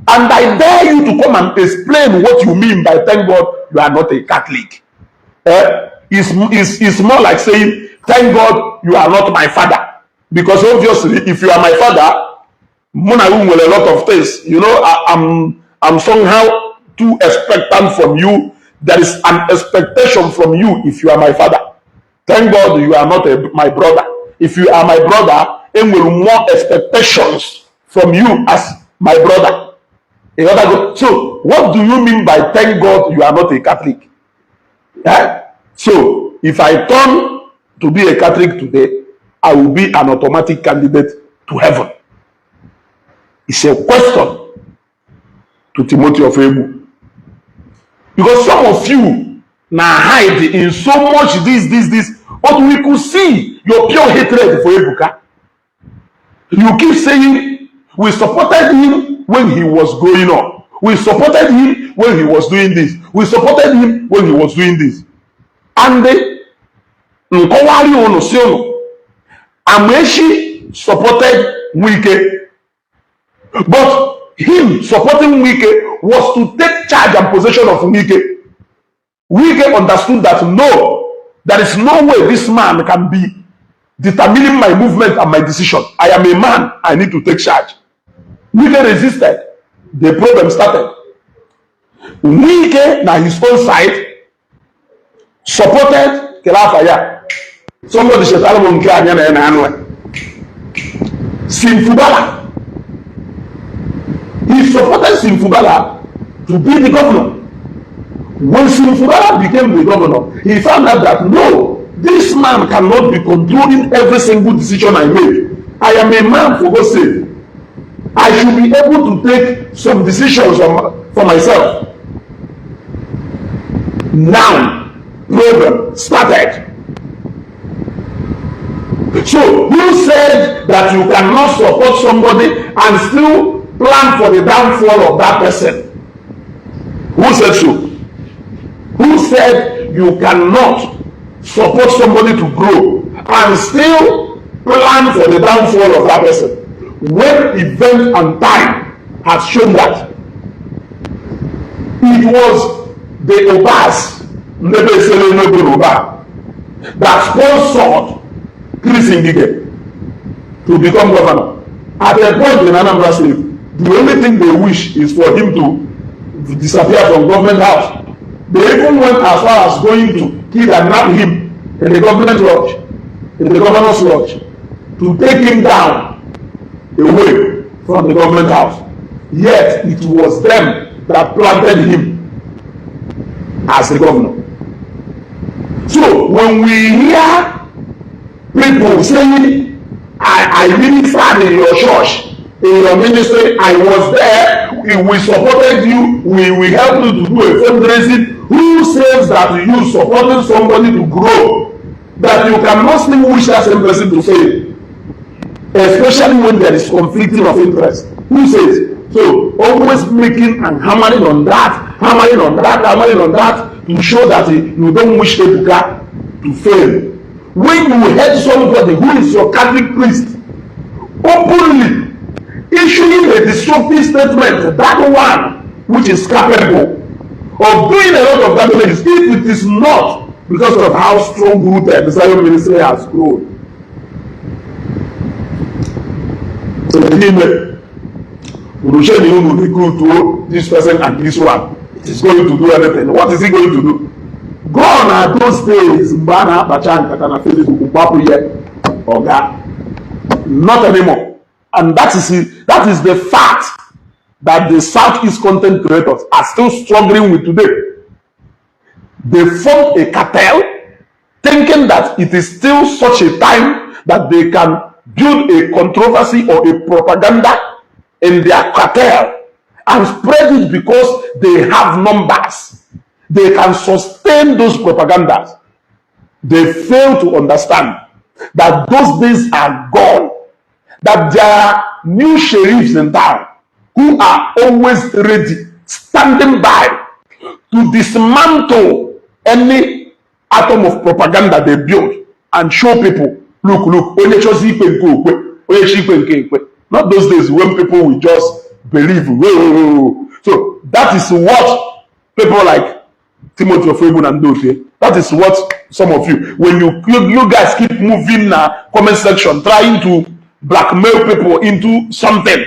A: And I dare you to come and explain what you mean by "thank God you are not a Catholic." Eh? It's more like saying, "Thank God you are not my father." Because obviously, if you are my father, mụ na you nwere a lot of things. I'm somehow too expectant from you. There is an expectation from you if you are my father. Thank God you are not my brother. If you are my brother, enwere more expectations from you as my brother. Ịghọtago? So, what do you mean by "thank God you are not a Catholic"? Eh? So, if I turn to be a Catholic today, I will be an automatic candidate to heaven. It's a question to Timothy of Ebu. Because some of you now hide in so much this, this, this, but we could see your pure hatred for Ebuka. You keep saying, "We supported him when he was growing up. We supported him when he was doing this. We supported him when he was doing this." And nkọwari unu si unu, Amaechi supported Wike. But him supporting Wike was to take charge and possession of Wike. Wike understood that no, there is no way this man can be determining my movement and my decision. I am a man. I need to take charge. Wike resisted. The problem started. Wike na his own side supported kelafa ya. Somebody chetara m nke anya na ya na anụ Sim Fubara. He supported Sim Fubara to be the governor. When Sim Fubara became the governor, he found out that no, this man cannot be controlling every single decision I make. I am a man, for God's sake. I should be able to take some decisions for myself. Now, problem started. So, who said that you cannot support somebody and still plan for the downfall of that person? Who said so? Who said you cannot support somebody to grow and still plan for the downfall of that person? When event and time has shown that it was the Obas Ndebesele Noburuba that sponsored Chris Ngige to become governor. At a point in Anambra State, the only thing they wish is for him to disappear from government house. They even went as far as going to kidnap him in the government lodge, in the governor's lodge, to take him down away from the government house. Yet it was them that planted him as the governor. So when we hear people saying, I ministered in your church, in your ministry, I was there, we supported you, we helped you to do a fundraising. Who says that you supporting somebody to grow, that you cannot still wish that same person to fail? Especially when there is conflicting of interest. Who says? So always making and hammering on that, hammering on that, hammering on that to show that you don't wish Ebuka to fail. When you heard somebody who is your Catholic priest openly issuing a destructive statement, that one which is capable of doing a lot of damage, if it is not because of how strong rooted the Zion ministry has grown. So n'ime unu che na unu recruit this person and this one, it is going to do anything. What is he going to do? Gone are those days mgbe a na-akpacha nkata na Facebook gbapụ ya oga. Not anymore. And that is the fact that the Southeast content creators are still struggling with today. They formed a cartel thinking that it is still such a time that they can build a controversy or a propaganda in their cartel and spread it because they have numbers. They can sustain those propagandas. They fail to understand that those days are gone, that there are new sheriffs in town who are always ready, standing by to dismantle any atom of propaganda they build and show people, look, look, onye chọzi ikpe nke okwe, onye chi ikpe nke ekwe. Not those days when people will just believe. "Whoa." So that is what people like Timothy Ofoegbu and ndị otu. That is what some of you, when you guys keep moving na comment section, trying to blackmail people into something.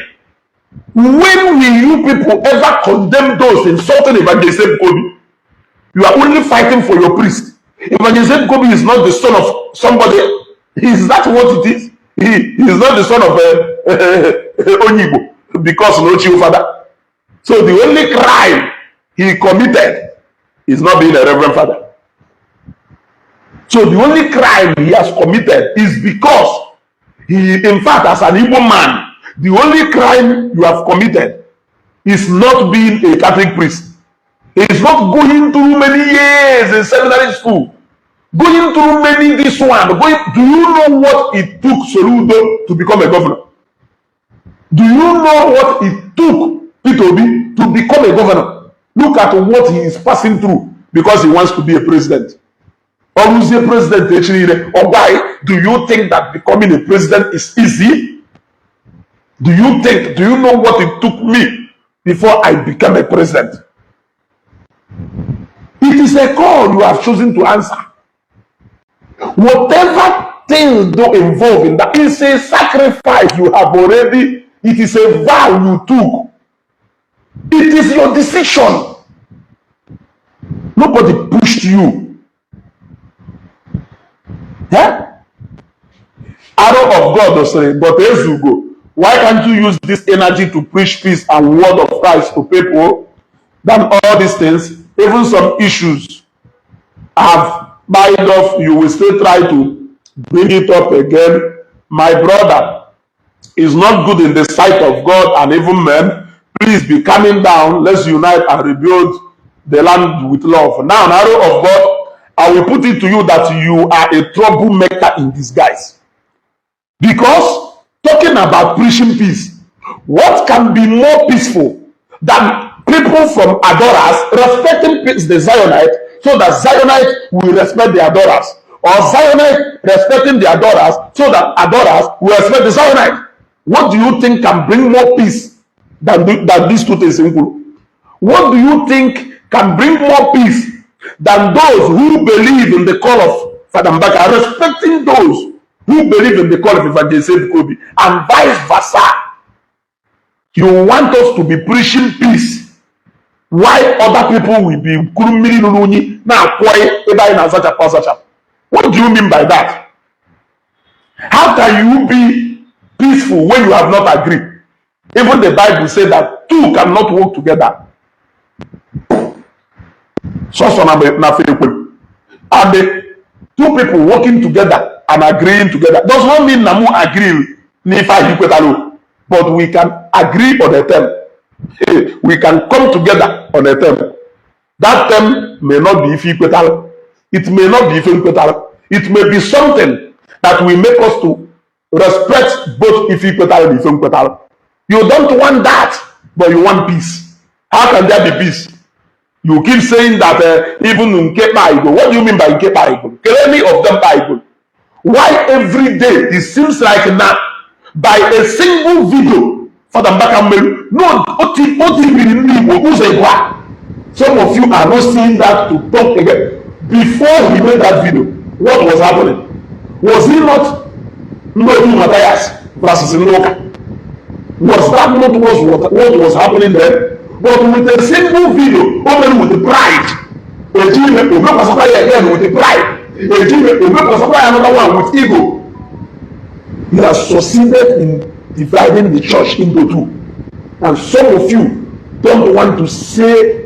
A: When will you people ever condemn those insulting Evangelist Kobe? You are only fighting for your priest. Evangelist Kobe is not the son of somebody. Is that what it is? He is not the son of Onyibo because no chief father. So the only crime he committed is not being a reverend father. So the only crime he has committed is because he, in fact, as an Igbo man, the only crime you have committed is not being a Catholic priest. It's not going through many years in seminary school, going through many this one. Going, do you know what it took Soludo to become a governor? Do you know what it took Peter Obi to become a governor? Look at what he is passing through because he wants to be a president. Ọ bụzie president echi niile, ọ gwa anyị, do you think that becoming a president is easy? Do you think, do you know what it took me before I became a president? It is a call you have chosen to answer. Whatever things do involve in that is a sacrifice you have already, it is a vow you took. It is your decision. Nobody pushed you. Eh? Arrow of God sịrị, "But Ezugo, why can't you use this energy to preach peace and word of Christ to people than all these things? Even some issues have died off, you will still try to bring it up again. My brother is not good in the sight of God and even men. Please be coming down. Let's unite and rebuild the land with love." Now, Arrow of God, I will put it to you that you are a troublemaker in disguise. Because talking about preaching peace, what can be more peaceful than people from Adorers respecting peace, the Zionite, so that Zionite will respect the Adorers, or Zionite respecting the Adorers, so that Adorers will respect the Zionite? What do you think can bring more peace than these two things? What do you think can bring more peace than those who believe in the call of Father Mbaka respecting those who believe in the call of Evangelist Kobe, and vice versa? You want us to be preaching peace while other people will be kuru mmiri ruru unyi na-akwọ ebe anyị na-azachapụ azachapụ? What do you mean by that? How can you be peaceful when you have not agreed? Even the Bible say that two cannot work together. Sọsọ na na ekwe. And the two people working together and agreeing together does not mean na mụ agree n'ife anyị kwetara, but we can agree on a term. We can come together on a term. That term may not be ife ikwetara, it may not be ife nkwetara, it may be something that will make us to respect both ife ikwetara and ife nkwetara. You don't want that, but you want peace. How can there be peace? You keep saying that even nke kpa. What do you mean by nke kpa Igbo? Any of them kpa Igbo? Why every day it seems like na by a single video Father Mbaka mmerụ no o tibiri ndị Igbo ụzọ Igbo a? Some of you are not seeing that to talk again. Before he made that video, what was happening? Was he not ndị otu Matthias versus ndị ụka? Was that not what was happening then? But with a single video o mere with pride, eji ime omekwasakwa ya again with pride, eji ime omekwasakwa ya another one with ego. He has succeeded in dividing the church into two, and some of you don't want to say,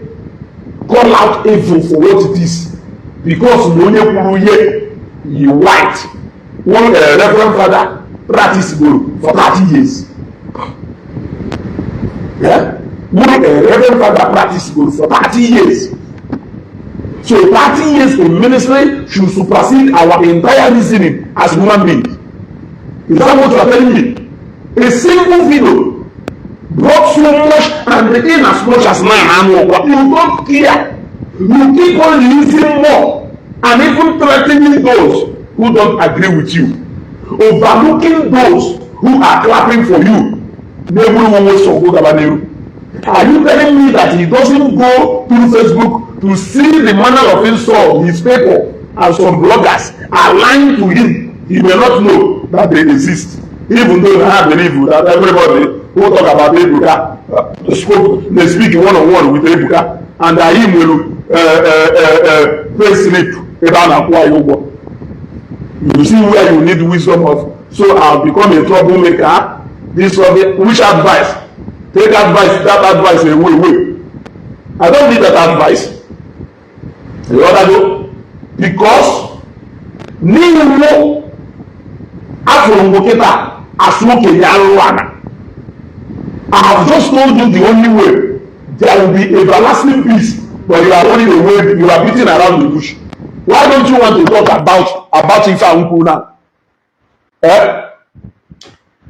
A: call out evil for what it is, because na onye kwuru ihe yi white, one reverend father practice goro for 30 years. Yeah? One reverend father practice goro for 30 years. So 30 years in ministry should supersede our entire reasoning as human beings. Is that what you are telling me? A single video brought so much, and in as much as nine anụ ọkwa, you don't care. You keep on releasing more and even threatening those who don't agree with you, overlooking those who are clapping for you. Na-egburu nwe sogbu gaba n'iru. Are you telling me that he doesn't go through Facebook to see the manner of insult his people and some bloggers are lying to him? He may not know that they exist, even though I believe that everybody who talk about Ebuka spoke, they speak one on one with Ebuka, and anyị nwere pay slip ebe a na-akwụ anyị ụgwọ. You see where you need wisdom of. So I'll become a troublemaker. This one, which advice? Take advice, that advice away away. I don't need that advice. You go because n'iwu afụrụ m kịta asụ okenye arụrụ ana. I have just told you the only way there will be everlasting peace, but you are running away, you are beating around the bush. Why don't you want to talk about ife ahụ now? Eh?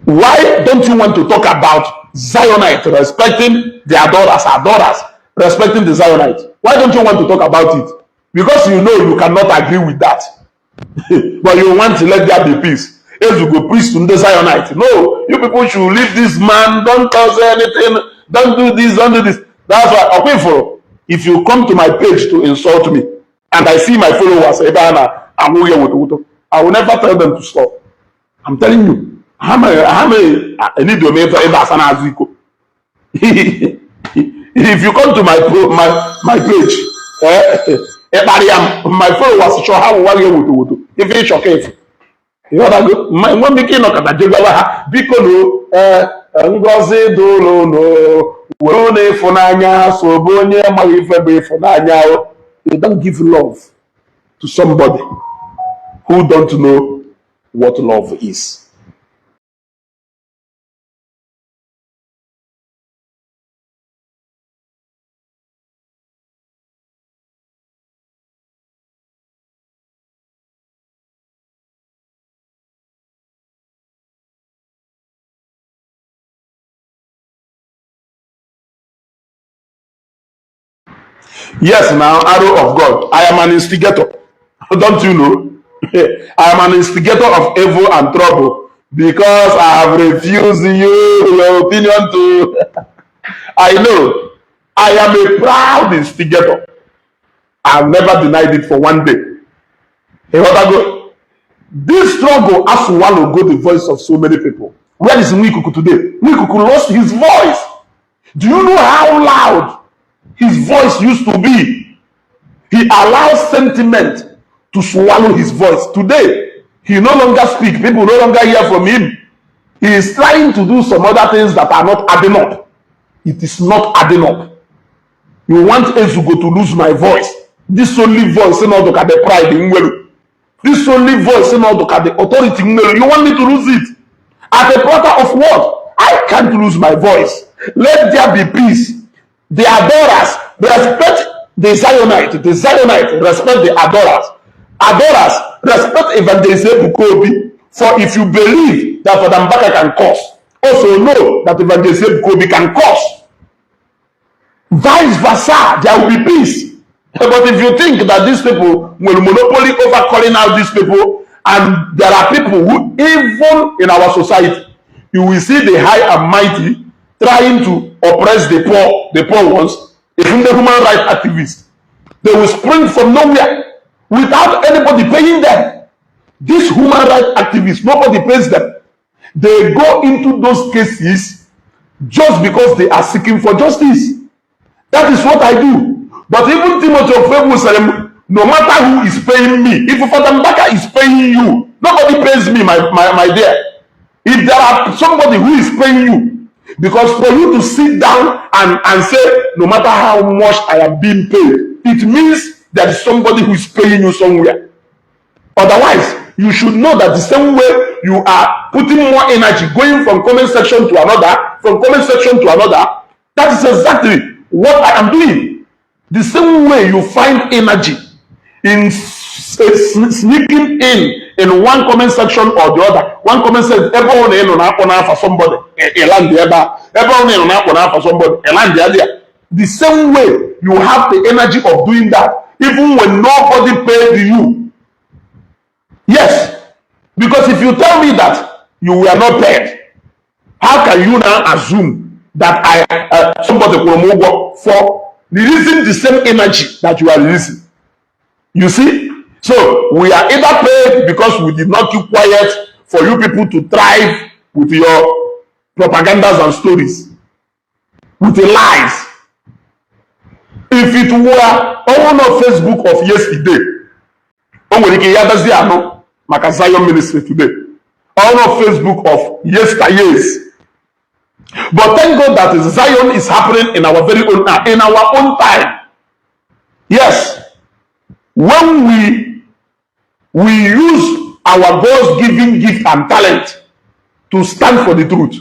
A: Why don't you want to talk about Zionite respecting the adorers, adorers respecting the Zionite? Why don't you want to talk about it? Because you know you cannot agree with that, but you want to let there be peace. Ezugo preach to ndị Zionite, "No, you people should leave this man. Don't cause anything. Don't do this, don't do this." That's why ọkwa, if you come to my page to insult me and I see my followers ebe a na-anwụ ya woto woto, I will never tell them to stop. I'm telling you. Ha mere enido m ebe asa na-azụ iko. If you come to my page Ịkparịa m, my followers chọọ ha wụwa gị woto woto ife ịchọ ka efu. Ịghọtago? Ma enwe m ike ịnọkọta jegwawa ha, biko no, ee, ngọzi dụlụ no were na ịfụnanya sobe onye amaghị ife bụ ịfụnanya o. You don't give love to somebody who don't know what love is. Yes, now, arrow of God. I am an instigator. Don't you know? I am an instigator of evil and trouble because I have refused you your opinion to. I know. I am a proud instigator. I've never denied it for one day. Ịghọtago? This struggle has swallowed go the voice of so many people. Where is Nwikuku today? Nwikuku lost his voice. Do you know how loud his voice used to be? He allows sentiment to swallow his voice. Today, he no longer speak. People no longer hear from him. He is trying to do some other things that are not adding up. It is not adding up. You want Ezugo to lose my voice. This only voice in order the pride in Nwelu. This only voice in order the authority in Nwelu. You want me to lose it? At a quarter of what? I can't lose my voice. Let there be peace. The adorers respect the Zionite. The Zionite respect the adorers. Adorers respect Evangelist Ebuka Obi. For if you believe that Father Mbaka can curse, also know that Evangelist Ebuka Obi can curse. Vice versa, there will be peace. But if you think that these people will monopoly over calling out these people, and there are people who, even in our society, you will see the high and mighty trying to oppress the poor ones, even the human rights activists, they will spring from nowhere without anybody paying them. These human rights activists, nobody pays them. They go into those cases just because they are seeking for justice. That is what I do. But even Timothy Ofebu said, no matter who is paying me, if Father Mbaka is paying you, nobody pays me, my dear. If there are somebody who is paying you, because for you to sit down and say, no matter how much I am being paid, it means there is somebody who is paying you somewhere. Otherwise, you should know that the same way you are putting more energy going from comment section to another, from comment section to another, that is exactly what I am doing. The same way you find energy in sneaking in one comment section or the other, one comment section, ebe ọ na ịnọ na-akpọ n'afa somebody, ịland ebe a, ebe ọ na ịnọ na-akpọ n'afa somebody, ịland ya there. The same way you have the energy of doing that, even when nobody paid you. Yes, because if you tell me that you were not paid, how can you now assume that I somebody kwụrụ m ụgwọ for releasing the same energy that you are releasing? You see? So we are either paid because we did not keep quiet for you people to thrive with your propagandas and stories, with the lies. If it were on Facebook of yesterday, o nwere ike ya dazie anụ maka Zion Ministry today. On Facebook of yesteryears. But thank God that Zion is happening in our very own in our own time. Yes. When we use our God's given gift and talent to stand for the truth.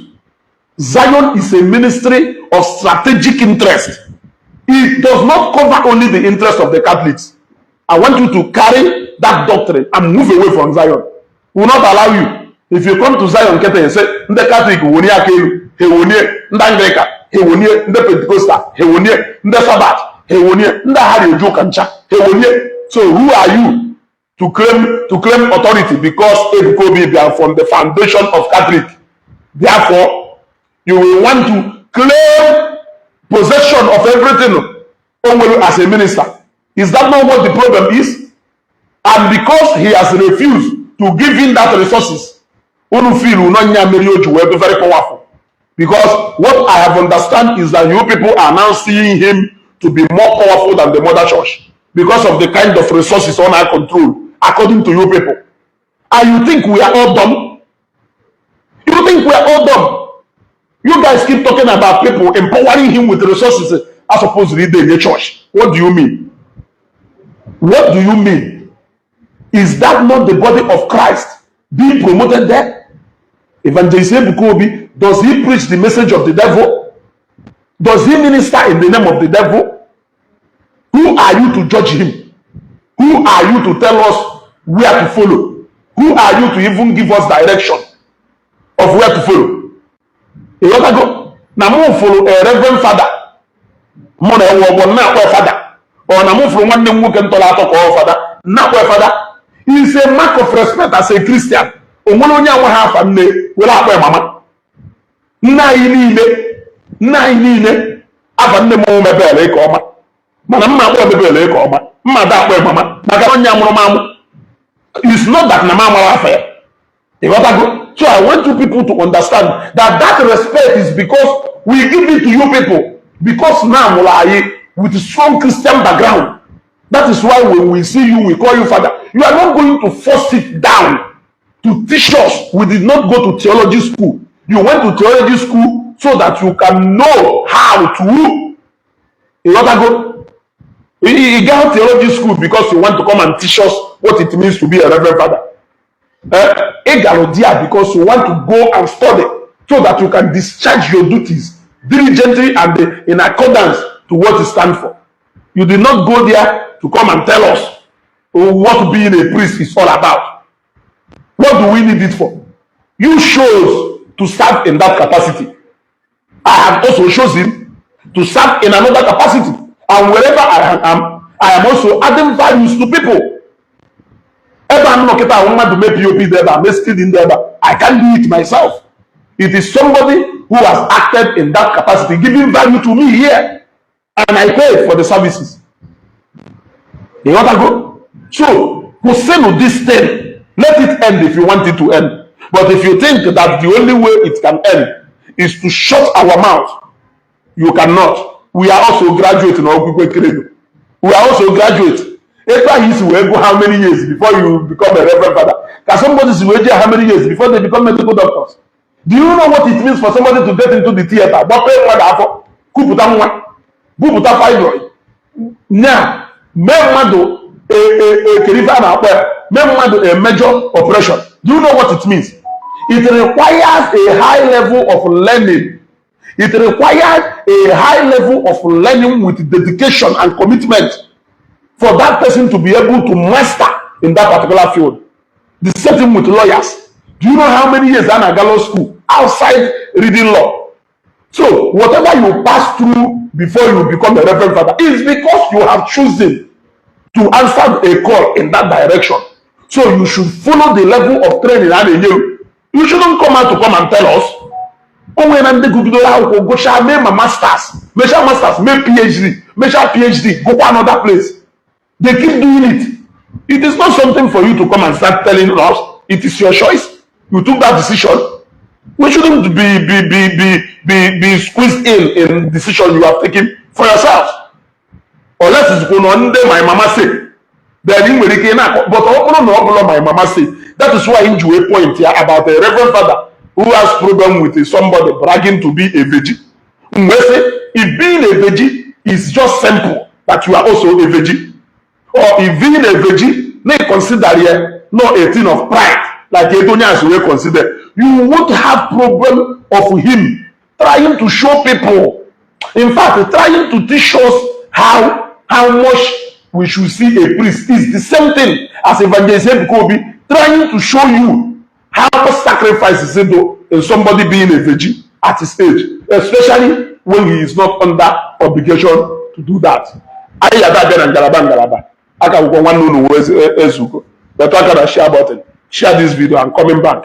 A: Zion is a ministry of strategic interest. It does not cover only the interest of the Catholics. I want you to carry that doctrine and move away from Zion. We will not allow you. If you come to Zion kete and say, ndị Catholic wonie aka elu, ha ewonie, ndị Anglican, ha ewonie, ndị Pentecostal, ha ewonie, ndị Sabbath, ha ewonie, ndị agha eju ụka ncha, ha ewonie. So who are you to claim authority because Ebuka Obi bịara from the foundation of Catholic? Therefore, you will want to claim possession of everything o nwere as a minister. Is that not what the problem is? And because he has refused to give him that resources, unu feel unonya mere o ji wee be very powerful. Because what I have understand is that you people are now seeing him to be more powerful than the mother church. Because of the kind of resources on our control, according to you people. And you think we are all dumb? You think we are all dumb? You guys keep talking about people empowering him with resources as opposed to in a church. What do you mean? What do you mean? Is that not the body of Christ being promoted there? Evangelist Ebuka Obi, does he preach the message of the devil? Does he minister in the name of the devil? Who are you to judge him? Who are you to tell us where to follow? Who are you to even give us direction of where to follow? Ịghọtago na mụ fụrụ a reverend father, mụ na ewe ọgbọ na-akpọ fada, ọ na mụ fụrụ nwanne m nwoke ntọrọ atọ ka ọ fada na-akpọ fada is a mark of respect as a Christian. O nwere onye anwe ha afa nne were akpọ ya mama. Nne anyị niile, nne anyị niile, afa nne m mebere ka ọma, mana mma akpọ mebere ka ọma, mma da akpọ ya mama maka na onye amụrụ m amụ. It's not that na m amara afa ya. Ịghọtago? So I want you people to understand that that respect is because we give it to you people because now mụrụ anyị with strong Christian background. That is why when we see you, we call you father. You are not going to force it down to teach us. We did not go to theology school. You went to theology school so that you can know how to. Ịghọtago? You go theology school because you want to come and teach us what it means to be a reverend father. Ị gara there because you want to go and study so that you can discharge your duties diligently and in accordance to what you stand for. You did not go there to come and tell us what being a priest is all about. What do we need it for? You chose to serve in that capacity. I have also chosen to serve in another capacity. And wherever I am also adding values to people. Ebe a m nọ kịta ahụ, mmadụ mee POP dị ebe a, mee stealing dị ebe a, I can't do it myself. It is somebody who has acted in that capacity, giving value to me here, and I pay for the services. Ịghọtago? So kwụsịnụ this thing. Let it end if you want it to end. But if you think that the only way it can end is to shut our mouth, you cannot. We are also graduate na Okwukwe Credo. We are also graduate. Ebe ahụ isi wee go how many years before you become a reverend father, ka somebody si wee jee how many years before they become medical doctors? Do you know what it means for somebody to get into the theater, gbapee mmadụ afọ, kupụta nwa, bupụta fibroid, nya mee mmadụ ekerife a na-akpọ ya, mee mmadụ a major operation? Do you know what it means? It requires a high level of learning. It requires a high level of learning with dedication and commitment for that person to be able to master in that particular field. The same thing with lawyers. Do you know how many years a na-aga law school outside reading law? So whatever you pass through before you become a reverend father is because you have chosen to answer a call in that direction. So you should follow the level of training a na-enye you. You shouldn't come out to come and tell us. O nwere na ndị gụgidoro akwụkwọ, gụchaa, mee ma masters, mechaa masters, mee PhD, mechaa PhD, gụkwa another place. They keep doing it. It is not something for you to come and start telling us. It is your choice. You took that decision. We shouldn't be squeezed in decision you have taken for yourself, unless it's na ndị my mama say. Then ị nwere ike ị na-akọ, but ọ bụrụ na ọ bụla my mama say. That is why m ji wee point ya about a reverend father who has problem with somebody bragging to be a virgin. M wee sị, if being a virgin is just simple that you are also a virgin, or if being a virgin na consider ya not a thing of pride like etu onye asị wee consider, you won't have problem of him trying to show people, in fact trying to teach us how much we should see a priest, is the same thing as Evangelist Ebuka Obi trying to show you how sacrifice is in somebody being a virgin at his age, especially when he is not under obligation to do that. Anyị yada abịa na ngalaba ngalaba aka akwụkwọ. Nwanne unu wee ezugo metụ aka na share button. Share this video and coming back.